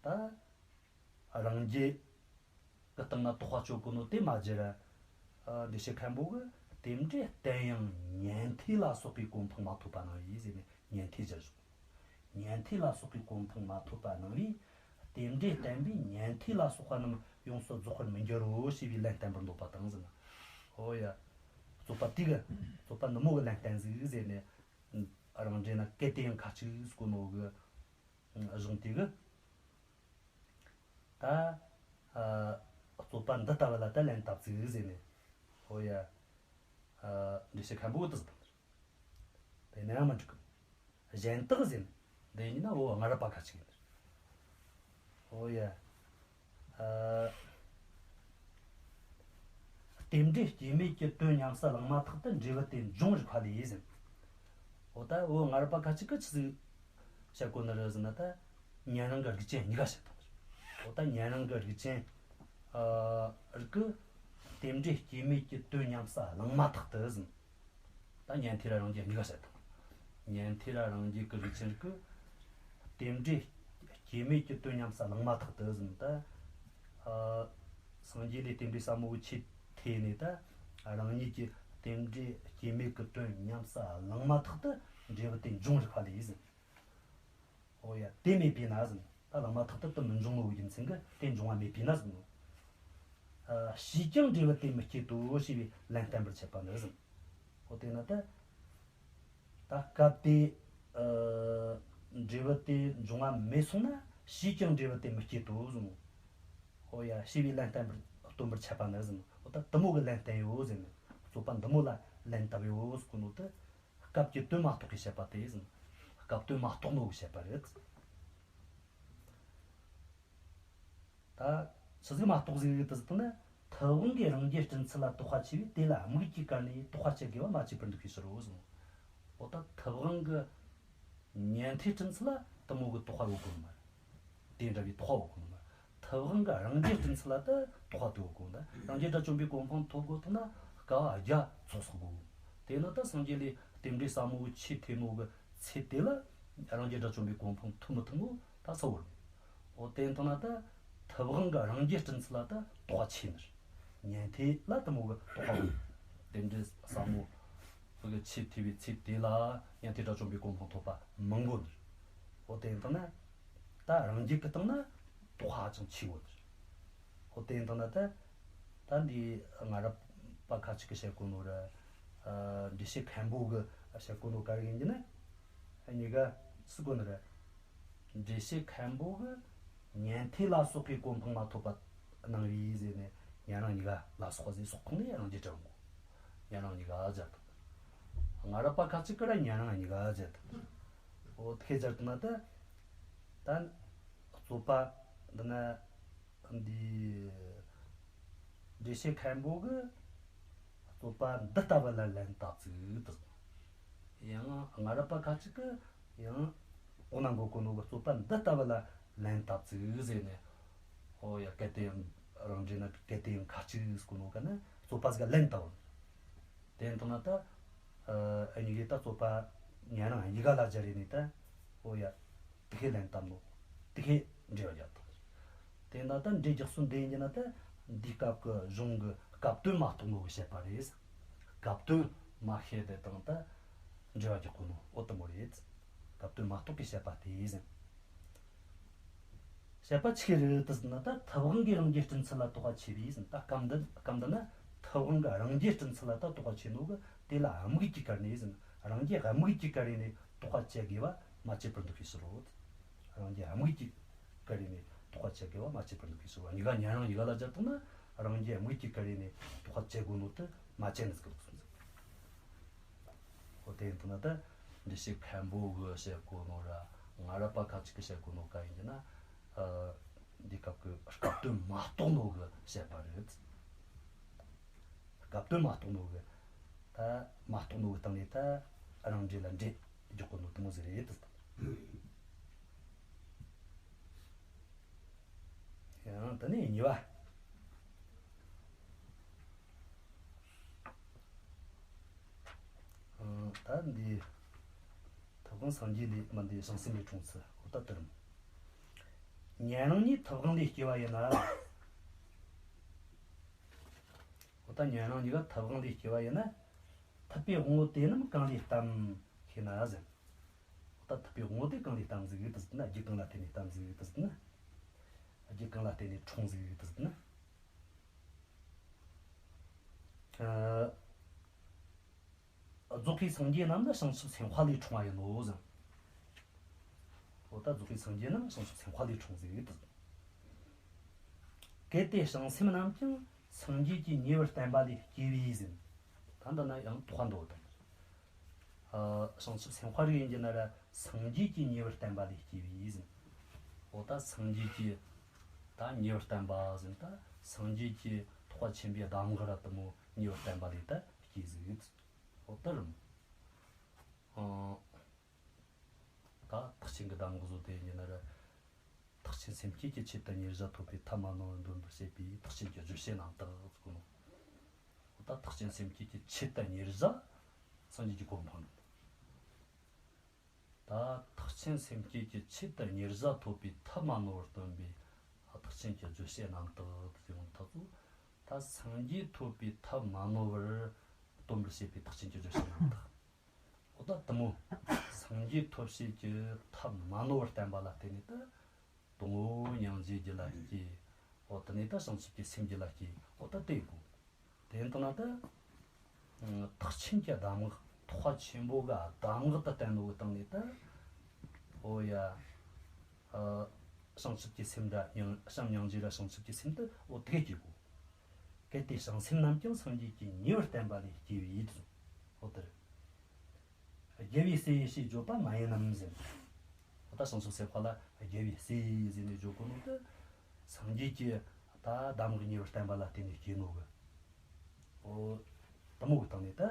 ད་རང་རྒྱལ་གྱི་སྟེང་ན་དོགས་པ་གཅོད་གོ་ནོ་དེ་མ་བརྗེད་ར། ཨ། འགྲེལ་བཤད་མཁན་པོ་གི་རྟེན་འབྲེལ་བརྟན་ཡང་ཉན་ཐོས་ལ་སོགས་པའི་གོ་འཕང་མ་ཐོབ་པ་སྣང་བས་ཟེར་ནས་ཉན་ཐོས་སྦྱར་བྱུང་། ཉན་ཐོས་ལ་སོགས་པའི་གོ་འཕང་མ་ཐོབ་པ་སྣང་བས། རྟེན་འབྲེལ་བརྟན་པས་ཉན་ཐོས་ལ་སོགས་པ་རྣམས་ཡོངས་སུ་རྫོགས་པར་མི་འགྱུར་རོ་ཞེས་པའི་ལན་བསྟན་པར་འདོད་པ་དང་ཟེར་ན། ཨོ་ཡ། རྩོད་པ་དེ་གི། རྩོད་པ་འདི་མོ་གི་ལན་བསྟན་ཟིག་ཟེར་ནས། རང་འགྲེལ་ན་གལ་ཏེ་ཡང་ཁ་ཅིག་ཟེར་གོ་ནོ་གི་གཞུང་དེ་གི། ད། ཨ། རྩོད་པ་འདི་ལྟ་བུ་ལ་ད་ལན་བཏབ་ཟིག་ཟེར་ནས། ཨོ་ཡ། ཨ། འགྲེལ་བཤད་མཁན་པོ་གི་དེ་ཟེར་དང་། དེ་ནས་ཡང་མི་འགྲིག་གི། གཞན་དག་ཟེར་ནས། འདི་ཡིན་ན་འོ་སྔ་རབས་པ་ཁ་ཅིག་ཡིན། འོ་ཡ། ཨ། རྟེན་འབྲེལ་སྐྱེ་མེད་ཀྱི་དོན་ཉམས་སུ་བླངས་མ་ཐག་ཏུ་འབྲས་བུ་དེ་འབྱུང་རིགས་པ་ལས་ཟེར། འོ་ད་འོ་སྔ་རབས་པ་ཁ་ཅིག་གིས་ཆི་ཟིག་བཤད་གོ་ནི་རེད་ཟེར་ན། ད་ཉན་རང་གི་རིགས་ཅན་གཉིས་ཀ་བཤད་དང་། འོ་ད་ཉན་རང་གི་རིགས་ཅན། ཨ། རིགས་ཀྱིས་རྟེན་འབྲེལ་སྐྱེ་མེད་ཀྱི་དོན་ཉམས་སུ་བླངས་མ་ཐག་ཏུ་ཟེར། ད་ཉན་ཐོས་ར་རང་རྒྱལ་གཉིས་ཀ་བཤད་དང་། ཉན་ཐོས་ར་རང་རྒྱལ་གྱི་རིགས་ཅན་གྱིས་རྟེན་འབྲེལ་སྐྱེ་མེད་ཀྱི་དོན་ཉམས་སུ་བླངས་མ་ཐག་ཏུ་ཟེར། ད། ཨ། སངས་རྒྱས་ལས་རྟེན་འབྲེལ་ཟབ་མོ་གི་ཆོས་ཐོས་ནས། ད་རང་ཉིད་ཀྱིས་རྟེན་འབྲེལ་སྐྱེ་མེད་ཀྱི་དོན་ཉམས་སུ་བླངས་མ་ཐག་ཏུ་འབྲས་བུ་དེ་འབྱུང་རིགས་པ་ལས་ཟེར། འོ་ཡ། དེ་མེད་པས་ན་ཟེར། ད་བླངས་མ་ཐག་ཏུ་དེ་མི་འབྱུང་ནོ་གི་རྒྱུ་མཚན་གྱིས་དེ་འབྱུང་བ་མེད་པས་ན་ཟེར་ནོ། ཨ། ཞེས་ཀྱང་འབྲས་བུ་དེ་མི་སྐྱེད་དོ་ཞེས་པའི་ལན་བསྟན་པར་བྱེད་པ་ནི་ཟེར། འོ་དེ་ན་ད། ད་སྐབས་དེ། ཨ། འབྲས་བུ་དེ་འབྱུང་བ་མེད་སོང་ན་ཞེས་ཀྱང་འབྲས་བུ་དེ་མི་སྐྱེད་དོ་ཟེར་ནོ། འོ་ཡ། ཞེས་པའི་ལན་བསྟན་པར་སྟོན་པར་བྱེད་པ་ནི་ཟེར་ནོ། འོ་ད་དེ་མོ་གི་ལན་བསྟན་ཡོད་ཟེར་ནས། རྩོད་པ་འདི་མོ་ལ་ལན་བཏབ་ཡོད་ཟེར་གོ་ནོ་དེ། སྐབས་ཀྱི་དོན་མ་རྟོགས་པའི་བཤད་པ་དེ་ཟེར། སྐབས་དོན་མ་རྟོགས་ནོ་གི་བཤད་པ་རེད། ད་ཆི་ཟིག་མ་རྟོགས་ཟིག་དེ་ཟེར་ན། ཐུབ་དབང་གིས་རང་རྒྱལ་སྤྲུལ་ཚུལ་ལ་དོགས་པ་ཆེ་བས། དེ་ལ་དམིགས་ཀྱིས་བཀར་ནས་དོགས་པ་བཅད་དགོས་པ་མ་བཅད་པར་འདུག་པའི་ཕྱིར་རོ་ཟེར། འོ་ད་ཐུབ་དབང་གིས་ཉན་ཐོས་སྤྲུལ་ཚུལ་ལ་དེ་མོ་གི་དོགས་པ་ཡོད་གོ་ནི་མ་རེད། དེ་འདྲ་བའི་དོགས་པ་ཡོད་གོ་ནི་མ་རེད། ཐུབ་དབང་གིས་རང་རྒྱལ་སྤྲུལ་ཚུལ་ལ་ད་དོགས་པ་དེ་ཡོད་གོ་ནི། རང་རྒྱལ་དགྲ་བཅོམ་པའི་གོ་འཕང་ཐོབ་དགོས་ཐུག་ན་དཀའ་བ་བརྒྱ་ཚོགས་བསགས་དགོས། དེ་ནི་ད་སངས་རྒྱས་ལས་རྟེན་འབྲེལ་ཟབ་མོ་གི་ཆོས་ཐོས་ནོ་གི་ཚེ་དེ་ལ་རང་རྒྱལ་དགྲ་བཅོམ་པའི་གོ་འཕང་ཐོབ་མི་ཐོབ་ནོ་ད་གསལ་བོ་རེད། འོ་དེ་ཡིན་ཐོག་ན་ད་ཐུབ་དབང་གིས་རང་རྒྱལ་སྤྲུལ་ཚུལ་ལ་ད་དོགས་པ་ཆེ་ནི་རེད། ཉན་ཐོས་ལ་དེ་མོ་གི་དོགས་པ་ཡོད། རྟེན་འབྲེལ་ཟབ་མོ་ གི་ཆེས་མཐོ་བའི་ཚད་དེ་ལ་ཡང་དེ་དགྲ་བཅོམ་པའི་གོ་འཕང་ཐོབ་པ་མང་པོ་འདུག་འོ་དེ་ཡིན་དང་ན་ད་རང་རྒྱུད་ཀྱི་སྟེང་ན་དོགས་པ་ཧ་ཅང་ཆེ་བོ་འདུག་འོ་དེ་ཡིན་དང་ན་ད་ད་འདི་སྔ་རབས་པ་ཁ་ཅིག་གི་བཤད་གོ་ནོ་ར། འགྲེལ་བཤད་མཁན་པོ་གི་བཤད་གོ་ནོ་ག་རེ་ཡིན་གྱི་ན། གཉིས་ཀ་སུ་གོ་ནི་རེད། འགྲེལ་བཤད་མཁན་པོ་གི་ཉན་ཐོས་ལ་སོགས་པའི་གོ་འཕང་མ་ཐོབ་པ་སྣང་བའི་ཟེར་ནས། ཉན་རང་གཉིས་ཀ་ལ་སོགས་ཟེར་སོགས་ཁོངས་ནས་རང་རྒྱུད་དྲངས་གོ། ཉན་རང་གཉིས་ཀ་སྦྱར་ཐུབ། སྔ་རབས་པ་ཁ་ཅིག་གི་ར་ཉན་རང་གཉིས་ཀ་སྦྱར་ཐུབ། འོ་དེ་སྦྱར་ཐུབ་ན་ད། ད་རྩོད་པ་འདི་ན་འདི། འགྲེལ་བཤད་མཁན་པོ་གི་རྩོད་པ་འདི་ལྟ་བུ་ལ་ལན་བཏབ་ཟིག་དང་། ཡང་སྔ་རབས་པ་ཁ་ཅིག་གི་ཡང་གོང་ན་འགོད་གོ་ནོ་གི་རྩོད་པ་འདི་ལྟ་བུ་ལ་ལན་བཏབ་ཟིག་ཟེར་ནས། ཨོ་ཡ། གལ་ཏེ་ཡང་རང་འགྲེལ་ན་གལ་ཏེ་ཡང་ཁ་ཅིག་ཟེར་གོ་ནོ་ག་ན་རྩོད་པ་ཟིག་ལན་བཏབ། དེ་ཡིན་དང་ན་ད་ཨ་གཉིས་ཀས་ད་རྩོད་པ་ཉན་རང་གཉིས་ཀ་ལ་སྦྱར་རེ་ནས་ད། ཨོ་ཡ། དེ་ཁས་ལན་བཏབ་ནོ། དེ་ཁས་འགྲེལ་བ་རྒྱག་ཐུབ། དེ་ན་ད་འགྲེལ་རྒྱག་སྲོལ་འདི་ཡིན་གྱི་ན་ད། འདིའི་སྐབས་ཀྱི་གཞུང་གི་སྐབས་དོན་མ་རྟོགས་ནོ་གི་བཤད་པ་རེད། སྐབས་དོན་མ་ཤེས་དེ་དང་ད་འགྲེལ་བ་རྒྱག་གོ་ནོ་འོ་དེ་མོ་རེད། སྐབས་དོན་མ་རྟོགས་ཀྱི་བཤད་པ་དེ་ཟེར། བཤད་པ་ཆི་རེད་དུ་ཟེར་ན། ད་ཐབས་དབང་གིས་རང་རྒྱུད་སྤྲིན་ཚད་ལ་དོགས་པ་ཆེ་བས་ཟེར། ད་སྐབས་འདི་སྐབས་འདི་ན་ཐབས་དབང་གིས་རང་རྒྱུད་སྤྲིན་ཚད་ལ་ད་དོགས་པ་ཆེ་ནོ་གི་དེ་ལ་དམིགས་ཀྱིས་བཀར་ནས་ཟེར། རང་རྒྱུད་དམིགས་ཀྱིས་བཀར་ནས་དོགས་པ་བཅད་དགོས་པ་མ་བཅད་པར་འདུག་པའི་ཕྱིར་རོ། རང་རྒྱུད་དམིགས་ཀྱིས་བཀར་ནས་དོགས་པ་བཅད་དགོས་པ་མ་བཅད་པར་འདུག་པའི་ཕྱིར་རོ། གཉིས་ཀ་ཉན་རང་གཉིས་ཀ་ལ་སྦྱར་བཏང་ན་རང་རྒྱུད་དམིགས་ཀྱིས་བཀར་ནས་དོགས་པ་བཅད་དགོས་ནོ་དེ་མ་བཅད་ནི་ཟིག་གི་ལུགས་སོང་ཟིག་འོ་དེ་ཡིན་དུས་ན་ད་འགྲེལ་བཤད་མཁན་པོ་གི་བཤད་གོ་ནོ་ར། སྔ་རབས་པ་ཁ་ཅིག་གིས་བཤད་གོ་ནོ་ག་ཡིན་གྱི་ན། ཨ་འདི་སྐབས་ཀྱི་སྐབས་དོན་མ་རྟོགས་ནོ་གི་བཤད་པ་རེད། སྐབས་དོན་མ་རྟོགས་ནོ་གི། ད་མ་རྟོགས་ནོ་གི་སྟེང་ནས་ད་རང་འགྲེལ་ལ་འགྲེལ་རྒྱག་གོ་ནོ་དེ་མོ་ཟིག་རེད། ཡང་དེ་ནས་གཉིས་པ། ཨང་། ད་འདི་ཐབས་དབང་སངས་རྒྱས་ལས་མ་འདི་བྱང་སེམས་ལས་འཁྲུངས་ཚུལ་འོ་ད་དེ་རེད། ཉན་རང་གཉིས་ཐབས་དབང་ལས་སྐྱེ་བ་ཡིན་ན། འོ་ད་ཉན་རང་གཉིས་ཀ་ཐབས་དབང་ལས་སྐྱེ་བ་ཡིན་ན། ཐུབ་པའི་དབང་པོ་དེ་རྣམས་གང་ལས་བརྟེན་ཞེ་ན་ཟེར། འོ་ད་ཐུབ་པའི་དབང་པོ་དེ་གང་ལས་བརྟེན་ཟིག་དུ་ཟེར་ན། རྒྱུ་གང་ལ་བརྟེན་ནས་བརྟེན་ཟིག་དུ་ཟེར་ན། རྒྱུ་གང་ལ་བརྟེན་ནས་འཁྲུངས་ཟིག་དུ་ཟེར་ན། ཨ། རྫོགས་པའི་སངས་རྒྱས་རྣམས་ནི་བྱང་ཆུབ་སེམས་དཔའ་ལས་འཁྲུངས་པ་ཡིན་ནོ་ཟེར། འོ་ད་རྫོགས་པའི་སངས་རྒྱས་རྣམས་བྱང་ཆུབ་སེམས་དཔའ་ལས་འཁྲུངས་ཟིག་དུ་ཟེར། གལ་ཏེ་བྱང་སེམས་རྣམས་ཀྱང་སངས་རྒྱས་ཀྱི་ཉེ་བར་བསྟན་པ་ལས་སྐྱེ་བས་ཟེར། ད་འདི་ན་ཡང་དོགས་པ་འདུག་ད། ཨ། བྱང་ཆུབ་སེམས་དཔའ་རིགས་ཡིན་གྱི་ན་ར་སངས་རྒྱས་ཀྱི་ཉེ་བར་བསྟན་པ་ལས་སྐྱེ་བས་ཟེར། འོ་ད་སངས་རྒྱས་ཀྱི་ད་ཉེ་བར་བསྟན་པ་ཟེར། ད་སངས་རྒྱས་ཀྱི་ཐེག་པ་ཆེན་པོའི་གདམས་ངག་ར་དེ་མོ་ཉེ་བར་བསྟན་པ་ལས་ད་སྐྱེ་ཟིག་འོ་ད་རུང་། ཨ། ད་ཐེག་ཆེན་གྱི་གདམས་ངག་བཟོ་དེ་ཡིན་གྱི་ན་ར། ཐེག་ཆེན་སེམས་བསྐྱེད་ཀྱི་ཆེད་དུ་ཉེར་བཞག་ཐོབ་པའི་ཐབས་མ་ནོར་བར་འདོན་པར་བྱེད་པའི་ཐེག་ཆེན་གྱི་བརྗོད་བྱེད་རྣམ་དག་ཟེར་གོ་ནོ། འོ་ད་ཐེག་ཆེན་སེམས་བསྐྱེད་ཀྱི་ཆེད་དུ་ཉེར་བཞག་སངས་རྒྱས་ཀྱི་གོ་འཕང་། ད་ཐེག་ཆེན་སེམས་བསྐྱེད་ཀྱི་ཆེད་དུ་ཉེར་བཞག་ཐོབ་པའི་ཐབས་མ་ནོར་བར་སྟོན་པའི་ཐེག་ཆེན་གྱི་བརྗོད་བྱེད་རྣམ་དག་དེ་ཡོང་ཐག་ཚོ། ད་སངས་རྒྱས་ཐོབ་པའི་ཐབས་མ་ནོར་བར་སྟོན་པར་བྱེད་པའི་ཐེག་ཆེན་གྱི་བརྗོད་བྱེད་རྣམ་དག་འོ་ད་དེ་མོ། སངས་རྒྱས་ཐོབ་བྱེད་ཀྱི་ཐབས་མ་ནོར་བར་བསྟན་པ་ལ་བརྟེན་ནས་ད། དང་པོ་སྙིང་རྗེ་རྒྱུད་ལ་སྐྱེ། འོ་དེ་ནས་ད་བྱང་ཆུབ་ཀྱི་སེམས་རྒྱུད་ལ་སྐྱེ། འོ་ད་དེ་དགོས། དེ་ཡིན་དང་ན་ད། ཐེག་ཆེན་གྱི་གདམས་ངག་ཐེག་པ་ཆེན་པོ་གི་གདམས་ངག་ཏུ་བསྟན་ནོ་གི་སྟེང་ནས་ད། འོ་ཡ། ཨ། བྱང་ཆུབ་ཀྱི་སེམས་དང་སྙིང་བྱམས་སྙིང་རྗེ་ར་བྱང་ཆུབ་ཀྱི་སེམས་དེ་འོ་དེ་སྐྱེ་དགོས། གལ་ཏེ་བྱང་སེམས་རྣམས་ཀྱང་སངས་རྒྱས་ཀྱི་ཉེ་བར་བསྟན་པ་ལས་སྐྱེ་བས་དུ། འོ་དེར། རྒྱལ་བའི་སྲས་ཞེས་བརྗོད་པ་མ་ཡིན་ནམ་ཟེར། འོ་ད་བྱང་ཆུབ་སེམས་དཔའ་ལ་རྒྱལ་བའི་སྲས་ཟེར་ནས་བརྗོད་གོ་ནོ་དེ། སངས་རྒྱས་ཀྱི་ད་གདམས་ངག་ཉེ་བར་བསྟན་པ་ལ་བརྟེན་ནས་སྐྱེས་ནོ་གི། འོ། དེ་མོ་གི་སྟེང་ནས་ད་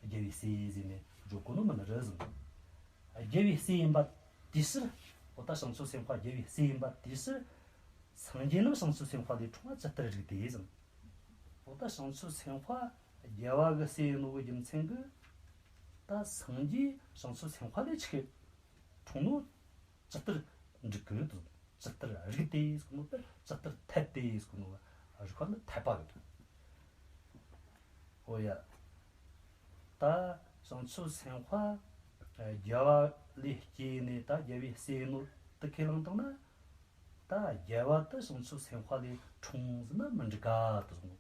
རྒྱལ་བའི་སྲས་ཟེར་ནས་བརྗོད་གོ་ནོ་མིན་རེད་ཟེར། རྒྱལ་བའི་སྲས་ཡིན་པ་དེའི་ཕྱིར། འོ་ད་བྱང་ཆུབ་སེམས་དཔའ་རྒྱལ་བའི་སྲས་ཡིན་པ་དེའི་ཕྱིར། སངས་རྒྱས་རྣམས་བྱང་ཆུབ་སེམས་དཔའ་ལས་འཁྲུངས་པ་ཇི་ལྟར་རིགས་ཏེ་ཟེར། འོ་ད་བྱང་ཆུབ་སེམས་དཔའ་རྒྱལ་བ་གི་སྲས་ཡིན་ནོ་གི་རྒྱུ་མཚན་གི། ད་སངས་རྒྱས་བྱང་ཆུབ་སེམས་དཔའ་ལས་ཆི་འཁྲུངས་ནོ་ཇི་ལྟར་འགྲིག་གི་འདུག་ཇི་ལྟར་རིགས་ཏེ་ཟེར་ནོ་ད་ཇི་ལྟར་འཐད་དེ་ཟེར་ནོ། རིགས་པ་ནི་འཐད་པ་གི་འདུག་འོ་ཡ། ད་ བྱང་ཆུབ་སེམས་དཔའ་རྒྱལ་བ་ལས་སྐྱེས་ནས་ད་རྒྱལ་བའི་སྲས་ཡིན་ནོ་དེ་ཁས་བླངས་བཏང་ན། ད་རྒྱལ་བ་དེ་བྱང་ཆུབ་སེམས་དཔའ་ལས་འཁྲུངས་ཟེར་ན་མི་འགྲིག་ག་དེ་གསུངས།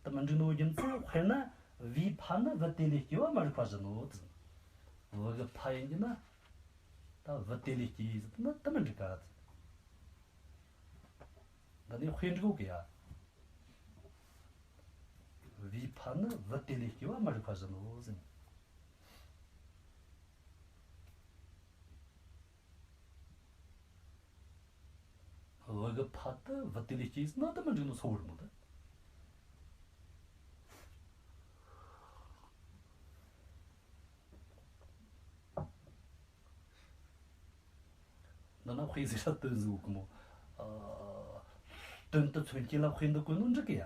དེ་མི་འགྲིག་ནོ་རྒྱུ་མཚན། དཔེར་ན་བའི་ཕ་ནི་བུ་དེ་ལས་སྐྱེ་བ་མ་རིག་པ་བཞིན་ནོ་དེ་གསུངས། བུ་གི་ཕ་ཡིན་གྱི་ན་ད་བུ་དེ་ལས་སྐྱེས་ཟེར་ན་དེ་མི་འགྲིག་ག་དེ། འདི་ནི་དཔེ་འགྲིག་གོ་གི་ཡ། བའི་ཕ་ནི་བུ་དེ་ལས་སྐྱེ་བ་མ་རིག་པ་བཞིན་ནོ་ཟེར། བུ་གི་ཕ་དེ་བུ་དེ་ལས་སྐྱེས་ཟེར་ན་དེ་མི་འགྲིག་ནོ་ཚ་བོ་རེད་མོ་ད། འདི་ན་དཔེ་ཟེར་ས་དོན་ཟིག་གི་མོ། ཨ། དོན་དུ་མཚོན་སྐྱེ་ལ་དཔེ་འདི་བཀོད་ནོ་འགྲིག་གི་ཡ།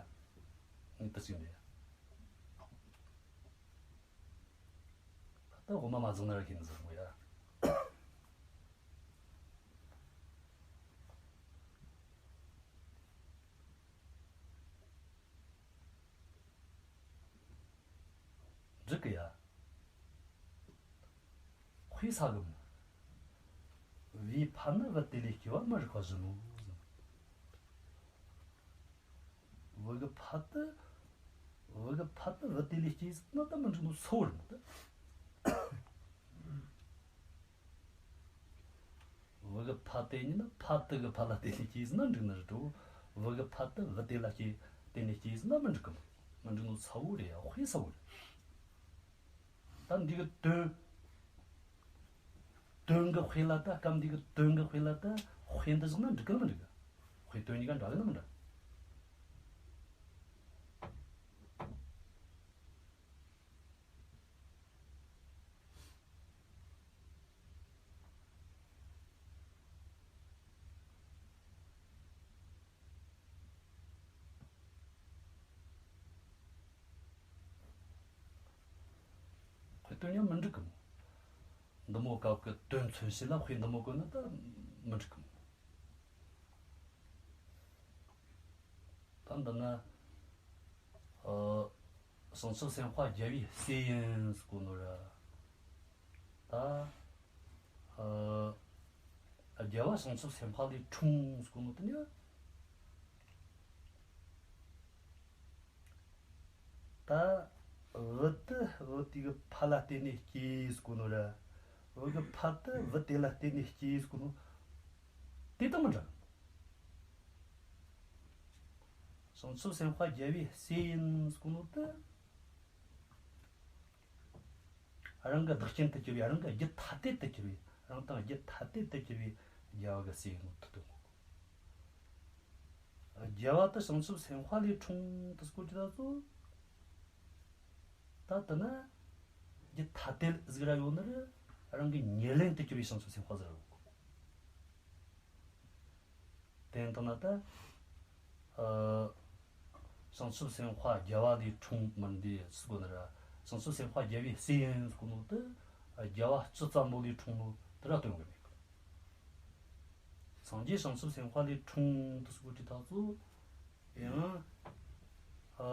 ངས་དེ་ཟིག་འདི་ཡ། ད་ལྟ་འོ་མ་མ་བཟུང་ན་ར་ཁྱེད་ཟིག་མོ་ཡ། འགྲིག་གི་ཡ། དཔེ་ས་གི་མོ། བའི་ཕ་ནི་བུ་དེ་ལས་སྐྱེ་བ་མ་རིག་པ་བཞིན་ནོ། བུ་གི་ཕ་དེ། བུ་གི་ཕ་དེ་བུ་དེ་ལས་སྐྱེས་ཟེར་ན་དེ་མི་འགྲིག་ནོ་ཚ་བོ་རེད་མོ་ད། བུ་གི་ཕ་དེ་ཉིད་ནི་ཕ་དེ་གི་ཕ་ལ་དེ་ལས་སྐྱེས་ཟེར་ན་འགྲིག་ནི་རེད་དོ། བུ་གི་ཕ་དེ་བུ་དེ་ལ་སྐྱེས། དེ་ནས་སྐྱེས་ཟེར་ན་མི་འགྲིག་གི་མོ། མི་འགྲིག་ནོ་ཚ་བོ་རེད་ཡ། དཔེ་ཚ་བོ་རེད། ད་འདི་གི་དོན། དོན་གི་དཔེ་ལ་ད་སྐབས་འདི་གི་དོན་གི་དཔེ་ལ་ད་དཔེ་འདི་བཞག་ན་འགྲིག་གི་མི་འགྲིག་གི། དཔེ་དོན་གཉིས་ཀ་འདྲ་གི་ན་མི་འདྲ། དཔེ་དོན་ཡང་མི་འགྲིག་གི་མོ། འདི་མོ་སྐབས་ཀྱི་དོན་མཚོན་བྱེད་ལ་དཔེ་འདི་མོ་བཀོད་ན་ད་མི་འགྲིག་གི་མོ། ད་འདི་ན། ཨ། བྱང་ཆུབ་སེམས་དཔའ་རྒྱལ་བའི་སྲས་ཡིན་ཟེར་གོ་ནོ་ར། ད། ཨ། རྒྱལ་བ་བྱང་ཆུབ་སེམས་དཔའ་ལས་འཁྲུངས་ཟེར་གོ་ནོ་དེ་ནི། ད། བུ་དེ་བུ་དེ་གི་ཕ་ལ་བརྟེན་ནས་སྐྱེས་ཟེར་གོ་ནོ་ར། བུ་གི་ཕ་དེ་བུ་དེ་ལ་བརྟེན་ནས་སྐྱེས་ཟེར་གོ་ནོ། དེ་དང་མི་འདྲ། བྱང་ཆུབ་སེམས་དཔའ་རྒྱལ་བའི་སྲས་ཡིན་ཟེར་གོ་ནོ་དེ། རང་གི་བདག་རྐྱེན་དུ་གྱུར་པའི། རང་གི་རྒྱུད་ཐ་དད་དུ་གྱུར་པའི། རང་དང་རྒྱུད་ཐ་དད་དུ་གྱུར་པའི་རྒྱལ་བ་གི་སྲས་ཡིན་ནོ་དེ་སྟོན་གོ། རྒྱལ་བ་དེ་བྱང་ཆུབ་སེམས་དཔའ་ལས་འཁྲུངས་དུ་སྐོར་གྱི་ད་ཚོ། ད་དེ་ན་རྒྱུད་ཐ་དད་ཟིག་ར་ཡོད་ནི་རེད། རང་གི་ཉེར་ལེན་དུ་གྱུར་པའི་བྱང་ཆུབ་སེམས་དཔའ་ཟིག་ར་ཡོད་གོ། དེ་ཡིན་དང་ན་ད། ཨ། བྱང་ཆུབ་སེམས་དཔའ་རྒྱལ་བ་ལས་འཁྲུངས་མི་འདི་ཟེར་གོ་ནི་ར། བྱང་ཆུབ་སེམས་དཔའ་རྒྱལ་བའི་སྲས་ཡིན་ཟེར་གོ་ནོ་དེ། རྒྱལ་བ་བཅུ་ཙམ་པོ་ལས་འཁྲུངས་ནོ་དེ་ར་སྟོན་གི་མེད་གི། སངས་རྒྱས་བྱང་ཆུབ་སེམས་དཔའ་ལས་འཁྲུངས་དུ་ཟེར་གོ་དུས་ད་ཚོ། ཡང་། ཨ།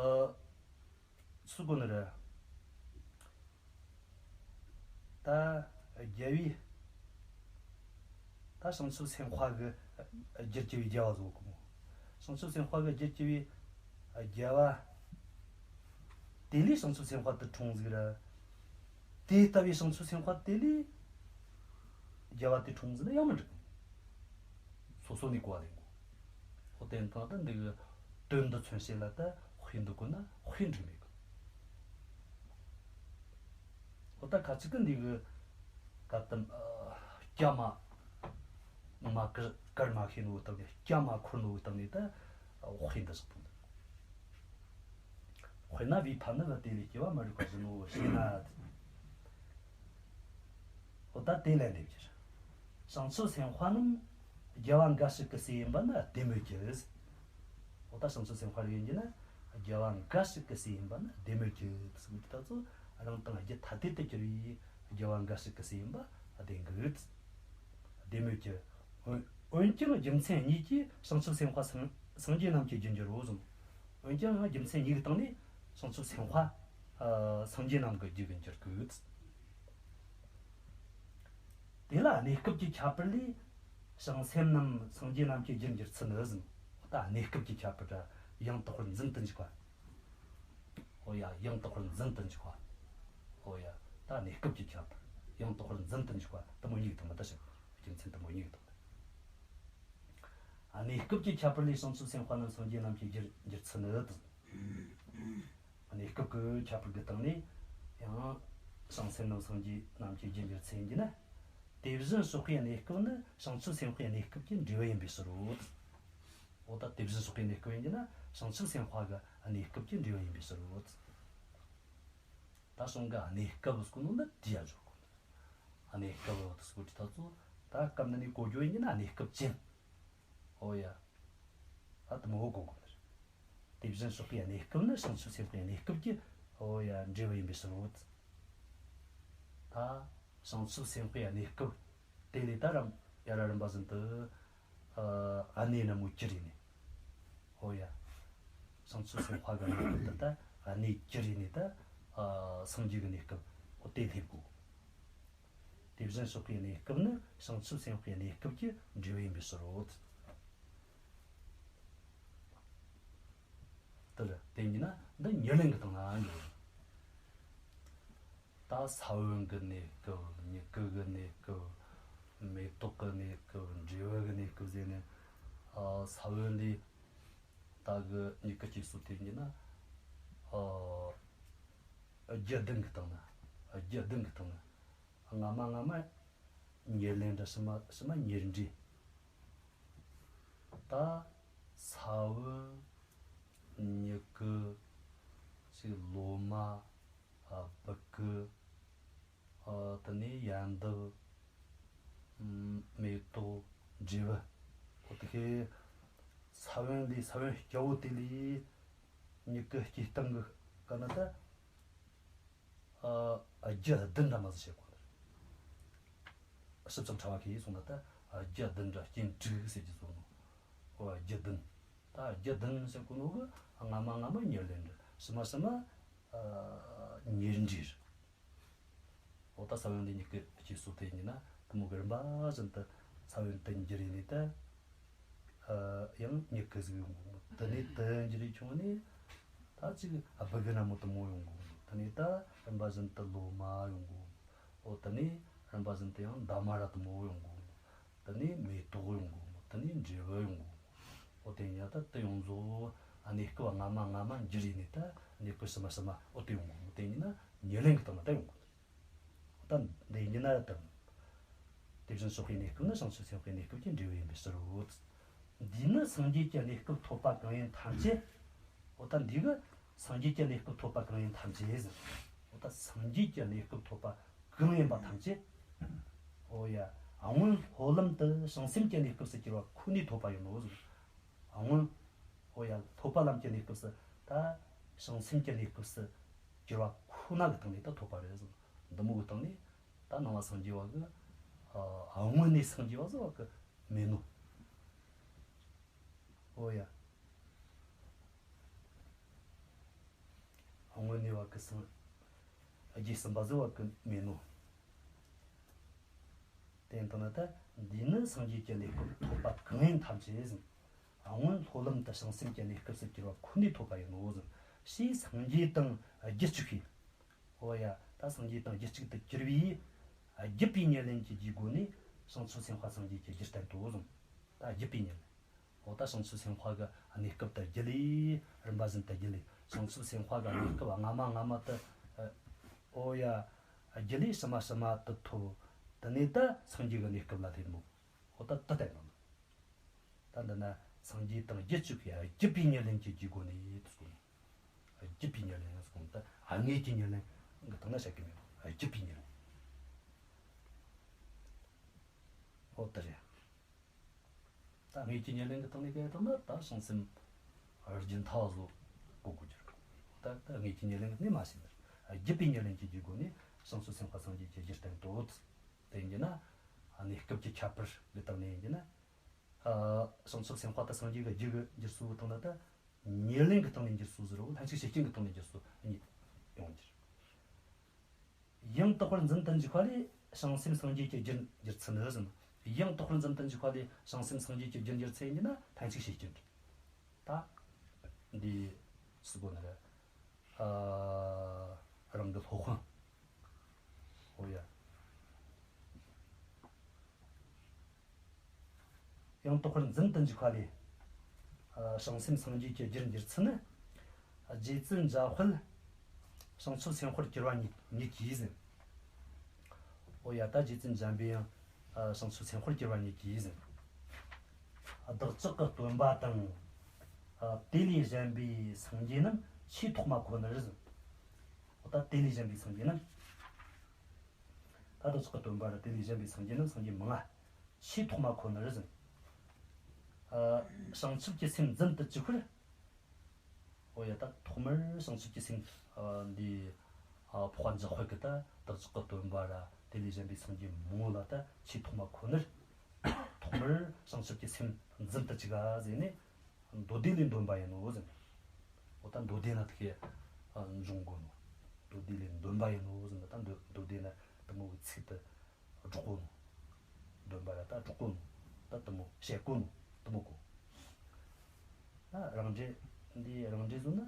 ཟེར་གོ་ནི་ར། ད་རྒྱལ་བའི། ད་བྱང་ཆུབ་སེམས་དཔའ་གི་རྒྱུར་གྱུར་པའི་རྒྱལ་བ་ཟེར་གོ་མོ། བྱང་ཆུབ་སེམས་དཔའ་གི་རྒྱུར་གྱུར་པའི་རྒྱལ་བ། དེ་ལས་བྱང་ཆུབ་སེམས་དཔའ་དེ་འཁྲུངས་ཟིག་ར། དེ་ལྟ་བུའི་བྱང་ཆུབ་སེམས་དཔའ་དེ་ལས་རྒྱལ་བ་དེ་འཁྲུངས་ཟིག་ན་ཡང་མི་འགྲིག། སོ་སོ་ནས་གོ་བ་ལེན་དགོས། འོ་དེ་ཡིན་དང་ད་འདི་གི་དོན་དུ་མཚོན་བྱེད་ལ་ད་དཔེ་འདི་བཀོད་ན་དཔེ་འགྲིག་མེད་གི། འོ་ད་ཁ་ཅིག་གི་འདི་གི་ག་དམ། སྐྱ་མ་མ་དཀར་དཀར་མ་ཤེས་ནོ་གི་སྟེང་ནས། སྐྱ་མ་འཁོར་ནོ་གི་སྟེང་ནས་ད་དཔེ་འདི་ཟག་པོ་འདི། དཔེར་ན་བའི་ཕ་ནི་བུ་དེ་ལས་སྐྱེ་བ་མ་རིག་པ་བཞིན་ནོ་ཞེ་ན། འོ་ད་དེ་ལས་འདེབས་ཀྱི་རེད། བྱང་ཆུབ་སེམས་དཔའ་རྣམས་རྒྱལ་བ་འགའ་ཞིག་གི་སྲས་ཡིན་པ་ནི་བདེན་མོད་ཀྱི། འོ་ད་བྱང་ཆུབ་སེམས་དཔའ་རེ་ཡིན་གྱི་ན་རྒྱལ་བ་འགའ་ཞིག་གི་སྲས་ཡིན་པ་ནི་བདེན་མོད་ཀྱི་ཟེར་གི་ད་ཚོ། རང་དང་རྒྱུད་ཐ་དད་དུ་གྱུར་པའི་རྒྱལ་བ་འགའ་ཞིག་གི་སྲས་ཡིན་པ་བདེན་གི། བདེན་མོད་ཀྱི། འོན། འོན་ཀྱང་རྒྱུ་མཚན་གཉིས་ཀྱིས་བྱང་ཆུབ་སེམས་དཔའ་སངས། སངས་རྒྱས་རྣམས་ཀྱི་རྒྱུར་འགྱུར་རོ་གསུངས། འོན་ཀྱང་རྒྱུ་མཚན་གཉིས་ཀྱི་སྟེང་ནས་བྱང་ཆུབ་སེམས་དཔའ། ཨ། སངས་རྒྱས་རྣམས་ཀྱི་རྒྱུར་འགྱུར་གི། དེ་ལ་གནས་སྐབས་ཀྱི་ཁྱད་པར་ལས་བྱང་སེམས་རྣམས་སངས་རྒྱས་རྣམས་ཀྱི་རྒྱུར་འགྱུར་ཚུལ་ནི་ཟེར། ད་གནས་སྐབས་ཀྱི་ཁྱད་པར་ར་ཡང་དག་པར་འཛིན་དུ་འཇུག་པ། ཨོ་ཡ། ཡང་དག་པར་འཛིན་དུ་འཇུག་པ། ཨོ་ཡ། ད་གནས་སྐབས་ཀྱི་ཁྱད་པར་ཡང་དག་པར་འཛིན་དུ་འཇུག་པ་དེ་མོ་གཉིས་ཀྱི་དོན་ལ་ད་བཤད། རྒྱུ་མཚན་དེ་མོ་གཉིས་ཀྱི་དོན་ལ། གནས་སྐབས་ཀྱི་ཁྱད་པར་ལས་བྱང་ཆུབ་སེམས་དཔའ་རྣམས་སངས་རྒྱས་རྣམས་ཀྱི་རྒྱུར་འགྱུར་ཚུལ་ནི་དེ། གནས་སྐབས་ཀྱི་ཁྱད་པར་གྱི་སྟེང་ནས་ཡང་བྱང་སེམས་རྣམས་སངས་རྒྱས་རྣམས་ཀྱི་རྒྱུར་འགྱུར་ཚུལ་ཡིན་གྱི་ན། དེ་བཞིན་གཤེགས་པའི་གནས་སྐབས་ནི་བྱང་ཆུབ་སེམས་དཔའི་གནས་སྐབས་ཀྱི་འབྲས་བུ་ཡིན་པའི་ཕྱིར་རོ། འོ་ད་དེ་བཞིན་གཤེགས་པའི་གནས་སྐབས་ཡིན་གྱི་ན་བྱང་ཆུབ་སེམས་དཔའ་གི་གནས་སྐབས་ཀྱི་འབྲས་བུ་ཡིན་པའི་ཕྱིར་རོ། ད་གསུང་གི་གནས་སྐབས་ཟེར་གོ་ནོ་འདི་དེ་ཡ་འཇོག་གོ་ནོ། གནས་སྐབས་འོ་དེ་ཟེར་གོ་དུས་ད་ཚོ་ད་སྐབས་འདི་ནས་གོ་རྒྱུ་ཡིན་གྱི་ན་གནས་སྐབས་ཅན། ཨོ་ཡ། ཨ་དེ་མོ་གོ་དགོས་ནི་རེད། དེ་བཞིན་གཤེགས་པའི་གནས་སྐབས་ནི་བྱང་ཆུབ་སེམས་དཔའི་གནས་སྐབས་ཀྱི་ཨོ་ཡ་འབྲས་བུ་ཡིན་པའི་ཕྱིར་རོ། ད་བྱང་ཆུབ་སེམས་དཔའི་གནས་སྐབས་དེ་ལས་ད་རམ་ཡ་ར་རིམ་པ་བཞིན་དུ་ཨ་གནས་རྣམས་བོ་བསྒྱུར་ཡིན་ནི། ཨོ་ཡ། བྱང་ཆུབ་སེམས་དཔའ་གི་གནས་སྐབས་དེ་ད་གནས་བསྒྱུར་ཡིན་ནི་ད་ཨ་སངས་རྒྱས་ཀྱི་གནས་སྐབས་ཨོ་དེ་སླེབས་དགོས། དེ་བཞིན་གཤེགས་པའི་གནས་སྐབས་ནི་བྱང་ཆུབ་སེམས་དཔའི་གནས་སྐབས་ཀྱི་འབྲས་བུ་ཡིན་པའི་ཕྱིར་རོ། དེ་རེད། དེ་ཡིན་ན་འདི་ཉེར་ལེན་གྱི་སྟེང་ན་འགྲོ། ད་ས་བོན་གྱི་གནས་སྐབས། མྱུ་གུ་གི་གནས་སྐབས། མེ་ཏོག་གི་གནས་སྐབས། འབྲས་བུ་གི་གནས་སྐབས་ཟེར་ནས། ཨ་ས་བོན་ལས་ད་གི་མྱུ་གུ་སྐྱེ་སོ་དེ་ཡིན་ན། ཨ་རྒྱུ་བདུན་གྱི་སྟེང་ན། རྒྱུ་བདུན་གྱི་སྟེང་ན། སྔ་མ་སྔ་མ་ཉེར་ལེན་འདྲ། ཕྱི་མ་ཕྱི་མ་ཉེར་འབྲས། ད་ས་བོན། མྱུ་གུ། ཅིག་ལོ་མ། ཨ་སྤུ་གུ། ཨ་དེ་ནས་ཡལ་འདབ། ཨམ་མེ་ཏོག། འབྲས་བུ། འོ་དེ་ཁའི་ས་བོན་ལས། ས་བོན་སྐྱ་བོ་དེ་ལས་མྱུ་གུ་སྐྱེ་སྟངས་ཀྱི་སྐབས་ན་ད། ཨ་རྒྱུ་བདུན་འདྲ་མ་ཟིག་བྱེད་དགོས་ནི་རེད། ཞིབ་ཅིང་ཕྲ་བ་གིས་གསུངས་ན་ད་རྒྱུ་བདུན་འདྲ་སྐྱེ་འགྲིག་ཟེར་གྱི་བཟོ་ནོ། ཨོ་རྒྱུ་བདུན། ད་རྒྱུ་བདུན་ཟེར་གོ་ནོ་གི་སྔ་མ་སྔ་མ་ཉེར་ལེན་འདྲ། ཕྱི་མ་ཕྱི་མ་ཨ་ཉེར་འབྲས་རེད། འོ་ད་ས་བོན་ལས་མྱུ་གུ་སྐྱེ་སོ་དེ་ཡིན་ན་དེ་མོ་གི་རིམ་པ་བཞིན་དུ་ས་བོན་དུ་འགྱུར་ཡིན་ནི་ད། ཨ་ཡང་མྱུ་གུ་ཟིག་ཡོང་གོ། དེ་ནས་དུ་འགྱུར་བྱུང་ནས་ད་ཅིག་ཨ་སྤུ་གུ་ན་མོ་དེ་མོ་ཡོང་གོ། དེ་ནས་ད་རིམ་པ་བཞིན་དུ་ལོ་མ་ཡོང་གོ། འོ་དེ་ནས་རིམ་པ་བཞིན་དུ་ཡང་འདབ་མ་ར་དེ་མོ་ཡོང་གོ། དེ་ནས་མེ་ཏོག་ཡོང་གོ། དེ་ནས་འབྲས་བུ་ཡོང་གོ། འོ་དེ་ཡིན་ན་ད་དེ་ཡོངས་རྫོགས་ཨ་གནས་སྐབས་སྔ་མ་སྔ་མ་འགྱུར་ཡིན་ནས་ད་གནས་སྐབས་ཕྱི་མ་ཕྱི་མ་འོ་དེ་ཡོང་གོ། དེ་ཡིན་ན་ཉེར་ལེན་གྱི་སྟེང་ན་ད་ཡོང་གོ། ད་འདི་ཡིན་ན་དང་། དེ་བཞིན་གཤེགས་པའི་གནས་སྐབས་ནི་བྱང་ཆུབ་སེམས་དཔའི་གནས་སྐབས་ཀྱི་འབྲས་བུ་ཡིན་པའི་ཕྱིར་རོ། འདིས་ནི་སངས་རྒྱས་ཀྱི་གནས་སྐབས་ཐོབ་པ་གང་ཡིན་ཐམས་ཅད། འོ་ད་འདི་གི་སངས་རྒྱས་ཀྱི་གནས་སྐབས་ཐོབ་པ་གང་ཡིན་ཐམས་ཅད་ཟེར། འོ་ད་སངས་རྒྱས་ཀྱི་གནས་སྐབས་ཐོབ་པ་གང་ཡིན་པ་ཐམས་ཅད། འོ་ཡ། སྔོན་སློབ་ལམ་དུ་བྱང་སེམས་ཀྱི་གནས་སྐབས་སུ་གྱུར་པ་ཁོ་ནས་ཐོབ་པ་ཡིན་ནོ་ཟེར། སྔོན། འོ་ཡ། སློབ་པ་ལམ་གྱི་གནས་སྐབས་སུ་ད་བྱང་སེམས་ཀྱི་གནས་སྐབས་སུ་གྱུར་པ་ཁོ་ན་གི་སྟེང་ནས་ད་ཐོབ་པ་རེད་ཟེར། འདི་མོ་གི་སྟེང་ནས་ད་ནང་པ་སངས་རྒྱས་པ་གི་ཨ་སྔོན་ནས་སངས་རྒྱས་པ་ཟེར་བ་གི་མེད་ནོ། འོ་ཡ། སྔོན་ནས་བ་གི་སངས་རྒྱས་ཟིན་པ་ཟེར་བ་གི་མེད་ནོ། དེ་ལྟ་ན་ད་འདིས་ནི་སངས་རྒྱས་ཀྱི་གནས་སྐབས་ཐོབ་པ་གང་ཡིན་ཐམས་ཅད་ཟེར། སྔོན་སློབ་ལམ་དུ་བྱང་སེམས་ཀྱི་གནས་སྐབས་སུ་གྱུར་པ་ཁོ་ནས་ཐོབ་པ་ཡིན་ནོ་ཟེར། ཞེས་སངས་རྒྱས་དང་རྒྱུད་གཅིག་པའི། འོ་ཡ། ད་སངས་རྒྱས་དང་རྒྱུད་གཅིག་ཏུ་གྱུར་པའི་བརྒྱུད་པའི་ཉེར་ལེན་གྱི་རྒྱུའི་སྒོ་ནས་བྱང་ཆུབ་སེམས་དཔའ་སངས་རྒྱས་ཀྱི་རྒྱུད་བསྟན་ཏོ་གསུངས། ད་བརྒྱུད་པའི་ཉེར་ལེན། འོ་ད་བྱང་ཆུབ་སེམས་དཔའ་གི་གནས་སྐབས་དེ་བརྒྱུད་ལས་རིམ་པ་བཞིན་དུ་བརྒྱུད་ལས། བྱང་ཆུབ་སེམས་དཔའ་གི་གནས་སྐབས་སྔ་མ་སྔ་མ་དེ། འོ་ཡ། བརྒྱུད་ལས་ཕྱི་མ་ཕྱི་མ་དེ་ཐོབ། དེ་ནས་ད་སངས་རྒྱས་ཀྱི་གནས་སྐབས་ལ་སླེབས་ནོ། འོ་ད་དེ་བསྟན་ནོ། ད་འདི་ན་སངས་རྒྱས་དང་རྒྱུད་གཅིག་པའི་བརྒྱུད་པའི་ཉེར་ལེན་གྱི་རྒྱུའི་སྒོ་ནས་དེ་གསུངས། བརྒྱུད་པའི་ཉེར་ལེན་གསུངས། ད་དངོས་ཀྱི་ཉེར་ལེན་གྱི་སྟེང་ན་བཤད་གི་མེད། བརྒྱུད་པའི་ཉེར་ལེན། འོ་དེ་རེད། ད་དངོས་ཀྱི་ཉེར་ལེན་གྱི་སྟེང་ནས་གལ་ཏེ་ན་ད་བྱང་སེམས་རྒྱུན་མཐའ་བཟོ་གོ་དགོས་རྒྱུ་རེད། ད་ད་དངོས་ཀྱི་ཉེར་ལེན་གྱི་སྟེང་ནས་མ་ཤེས་ནི། བརྒྱུད་པའི་ཉེར་ལེན་གྱི་རྒྱུའི་སྒོ་ནས་བྱང་ཆུབ་སེམས་དཔའ་སངས་རྒྱས་ཀྱི་རྒྱུར་བསྟན་ཏོ། དེ་ཡིན་གྱི་ན། གནས་སྐབས་ཀྱི་ཁྱད་པར་གྱི་སྟེང་ནས་ཡིན་གྱི་ན། བྱང་ཆུབ་སེམས་དཔའ་དེ་སངས་རྒྱས་ཀྱི་རྒྱུ་གི་འགྱུར་སོ་གི་སྟེང་ན་ད། ཉེར་ལེན་གྱི་སྟེང་ནས་འགྱུར་སོ་ཟེར་རོ། ལྷན་ཅིག་ཤེས་རྐྱེན་གྱི་སྟེང་ནས་འགྱུར་སོ་གཉིས་ཡོང་གི་རེད། ཡང་དག་པར་འཛིན་དུ་འཇུག་པ་ལས། བྱང་སེམས་སངས་རྒྱས་ཀྱི་རྒྱུར་འགྱུར་ཚུལ་ནི་ཟེར། ཡང་དག་པར་འཛིན་དུ་འཇུག་པ་ལས་བྱང་སེམས་སངས་རྒྱས་ཀྱི་རྒྱུར་འགྱུར་ཚུལ་ཡིན་ན་ལྷན་ཅིག་བྱེད་རྒྱུ་རེད། ད་འདི་སུ་གོ་ནི་རེད། ཨ། རང་གི་སློབ་དཔོན། འོ་ཡ། ཡང་དག་པར་འཛིན་དུ་འཇུག་པ་ལས། ཨ། བྱང་སེམས་སངས་རྒྱས་ཀྱི་རྒྱུར་འགྱུར་ཚུལ་ནི། རྗེ་བཙུན་འཇམ་དཔལ་བྱང་ཆུབ་སེམས་དཔར་གྱུར་པ་ཉིད་ཉིད་ཀྱིས་ཟེར། འོ་ཡ། ད་རྗེ་བཙུན་འཇམ་པའི་དབྱངས། ཨ། བྱང་ཆུབ་སེམས་དཔར་གྱུར་པ་ཉིད་ཀྱིས་ཟེར། བདག་ཅག་གི་སྟོན་པ་དང་། ཨ། དེ་ལས་གཞན་པའི་སངས་རྒྱས་རྣམས་ཆེས་ཐོག་མ་ཁོ་ནར་ཟེར། འོ་ད་དེ་ལས་གཞན་པའི་སངས་རྒྱས་རྣམས། ད་བདག་ཅག་གི་སྟོན་པ་ར་དེ་ལས་གཞན་པའི་སངས་རྒྱས་རྣམས་སངས་རྒྱས་མང་ང་། ཆེས་ཐོག་མ་ཁོ་ནར་ཟེར། ཨ། བྱང་ཆུབ་ཀྱི་སེམས་འཛིན་དུ་བཅུག་པར། འོ་ཡ། ད་ཐོག་མར་བྱང་ཆུབ་ཀྱི་སེམས། ཨ། འདི། ཨ། འཕགས་པ་འཇམ་དཔལ་གྱིས་ད་བདག་ཅག་གི་སྟོན་པ་ར་དེ་ལས་གཞན་པའི་སངས་རྒྱས་མང་བོ་ལ་ད་ཆེས་ཐོག་མ་ཁོ་ནར། ཐོག་མར་བྱང་ཆུབ་ཀྱི་སེམས་འཛིན་དུ་བཅུག་ག་ཟེར་ནས། མདོ་སྡེ་ལས་འདོན་པ་ཡིན་ནོ་ཟེར། འོ་ད་མདོ་སྡེ་ན་དེ་གའི་འབྱུང་དགོས་ནོ། མདོ་སྡེ་ལས་འདོན་པ་ཡིན་ནོ་ཟེར་ན། ད་མདོ་མདོ་སྡེ་ན་དེ་མོ་གི་ཚིག་དེ་སྒྲོག་གོ་ནོ། འདོན་པ་ར་ད་སྒྲོག་གོ་ནོ། ད་དེ་མོ་བཤད་གོ་ནོ། དེ་མོ་གོ། ད་རང་འགྲེལ་འདི་རང་འགྲེལ་བཟོ་ན།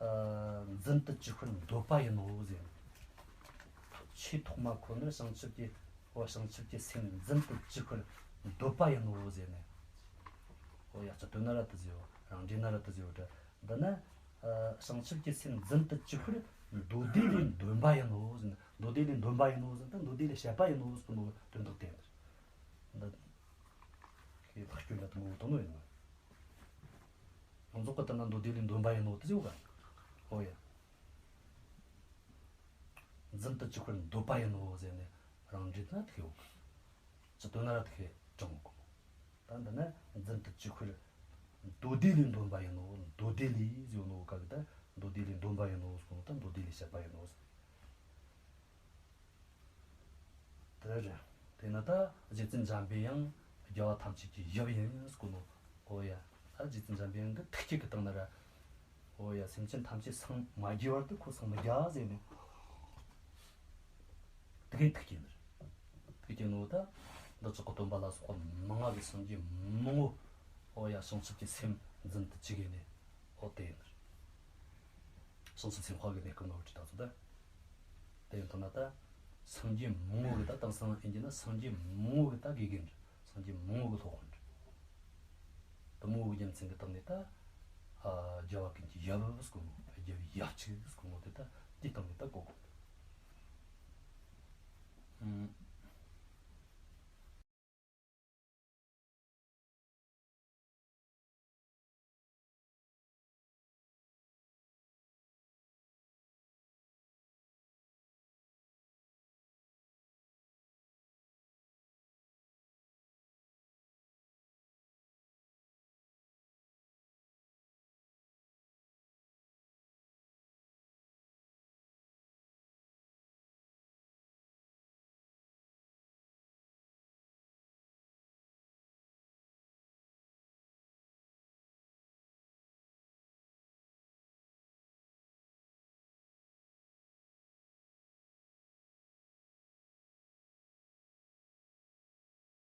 ཨ། འཛིན་དུ་བཅུག་པར་འདོད་པ་ཡིན་ནོ་ཟེར། ཆེས་ཐོག་མ་ཁོ་ནར་བྱང་ཆུབ་ཀྱི། འོ། བྱང་ཆུབ་ཀྱི་སེམས་འཛིན་དུ་བཅུག་པར་འདོད་པ་ཡིན་ནོ་ཟེར་ནས། འོ་ཡ། སྤྱི་དོན་ན་ར་དེ་ཟེར་བ། རང་འགྲེལ་ན་ར་དེ་ཟེར་བ་འདྲ། འདི་ན། ཨ། བྱང་ཆུབ་ཀྱི་སེམས་འཛིན་དུ་བཅུག་པར་མདོ་སྡེ་ལས་འདོན་པ་ཡིན་ནོ་ཟེར་ན། མདོ་སྡེ་ལས་འདོན་པ་ཡིན་ནོ་ཟེར་ན། ད་མདོ་སྡེ་ལས་བཤད་པ་ཡིན་ནོ་ཟེར་ནོ་དོན་དག་དེ་ཡིན། འདི་ཁོའི་ལྷག་སྐྱོན་ལ་དེ་མོ་དོན་ནོ་ཡིན་ནོ། ང་ཚོ་གི་ལྟར་ན་མདོ་སྡེ་ལས་འདོན་པ་ཡིན་ནོ་དེ་ཟེར་བ། འོ་ཡ། འཛིན་དུ་བཅུག་པར་འདོད་པ་ཡིན་ནོ་ཟེར་ནས་རང་འགྲེལ་ན་དེ་ཡོད་གི། སྤྱི་དོན་ན་ར་དེ་དྲངས་གོ། ད་འདི་ན་འཛིན་དུ་བཅུག་པར་མདོ་སྡེ་ལས་འདོན་པ་ཡིན་ནོ། མདོ་སྡེ་ལས་ཟེར་ནོ་ག་གི། ད་མདོ་སྡེ་ལས་འདོན་པ་ཡིན་ནོ་ཟེར་ནོ། ད་མདོ་སྡེ་ལས་བཤད་པ་ཡིན་ནོ་ཟེར། དེ་རེད། དེས་ན་ད་རྗེ་བཙུན་འཇམ་པའི་དབྱངས་རྒྱལ་བ་ཐམས་ཅད་ཀྱི་ཞབས་ཡིན་ཟེར་གོ་ནོ། འོ་ཡ། ད་རྗེ་བཙུན་འཇམ་པའི་དབྱངས་ཀྱི་ཐུགས་བསྐྱེད་ཀྱི་སྟེང་ན་ར། འོ་ཡ། སེམས་ཅན་ཐམས་ཅད་སངས་མ་རྒྱས་བར་དུ་ཁོ་སངས་མི་རྒྱ་ཟེར་ནས། དེ་གའི་ཐུགས་བསྐྱེད་ནི་རེད། ཐུགས་བསྐྱེད་ནོ་ད་བདག་ཅག་གི་སྟོན་པ་ལ་སོགས་པ་མང་ང་གི་སངས་རྒྱས་མང་བོ། འོ་ཡ། བྱང་ཆུབ་ཀྱི་སེམས་འཛིན་དུ་བཅུག་གི་ནས། འོ་དེ་ཡིན་ནི་རེད། བྱང་ཆུབ་སེམས་དཔའ་གི་གནས་སྐབས་ནོ་བྲིས་ད་ཚོ་ད། དེ་ཡིན་ཐོག་ན་ད། སངས་རྒྱས་མང་བོ་གི་ད་དེང་སང་ཡིན་གྱི་ན་སངས་རྒྱས་མང་བོ་གི་ད་དགེ་རྒན་རེད། སངས་རྒྱས་མང་བོ་གི་སློབ་དཔོན་རེད། དེ་མོ་བོ་རྒྱུ་མཚན་གི་སྟེང་ནས་ད། ཨ། རྒྱལ་བ་ཀུན་གྱི་ཞབས་ཟེར་གོ་ནོ། རྒྱལ་བའི་ཞབས་ཕྱི་ཟེར་གོ་ནོ་དེ་ད་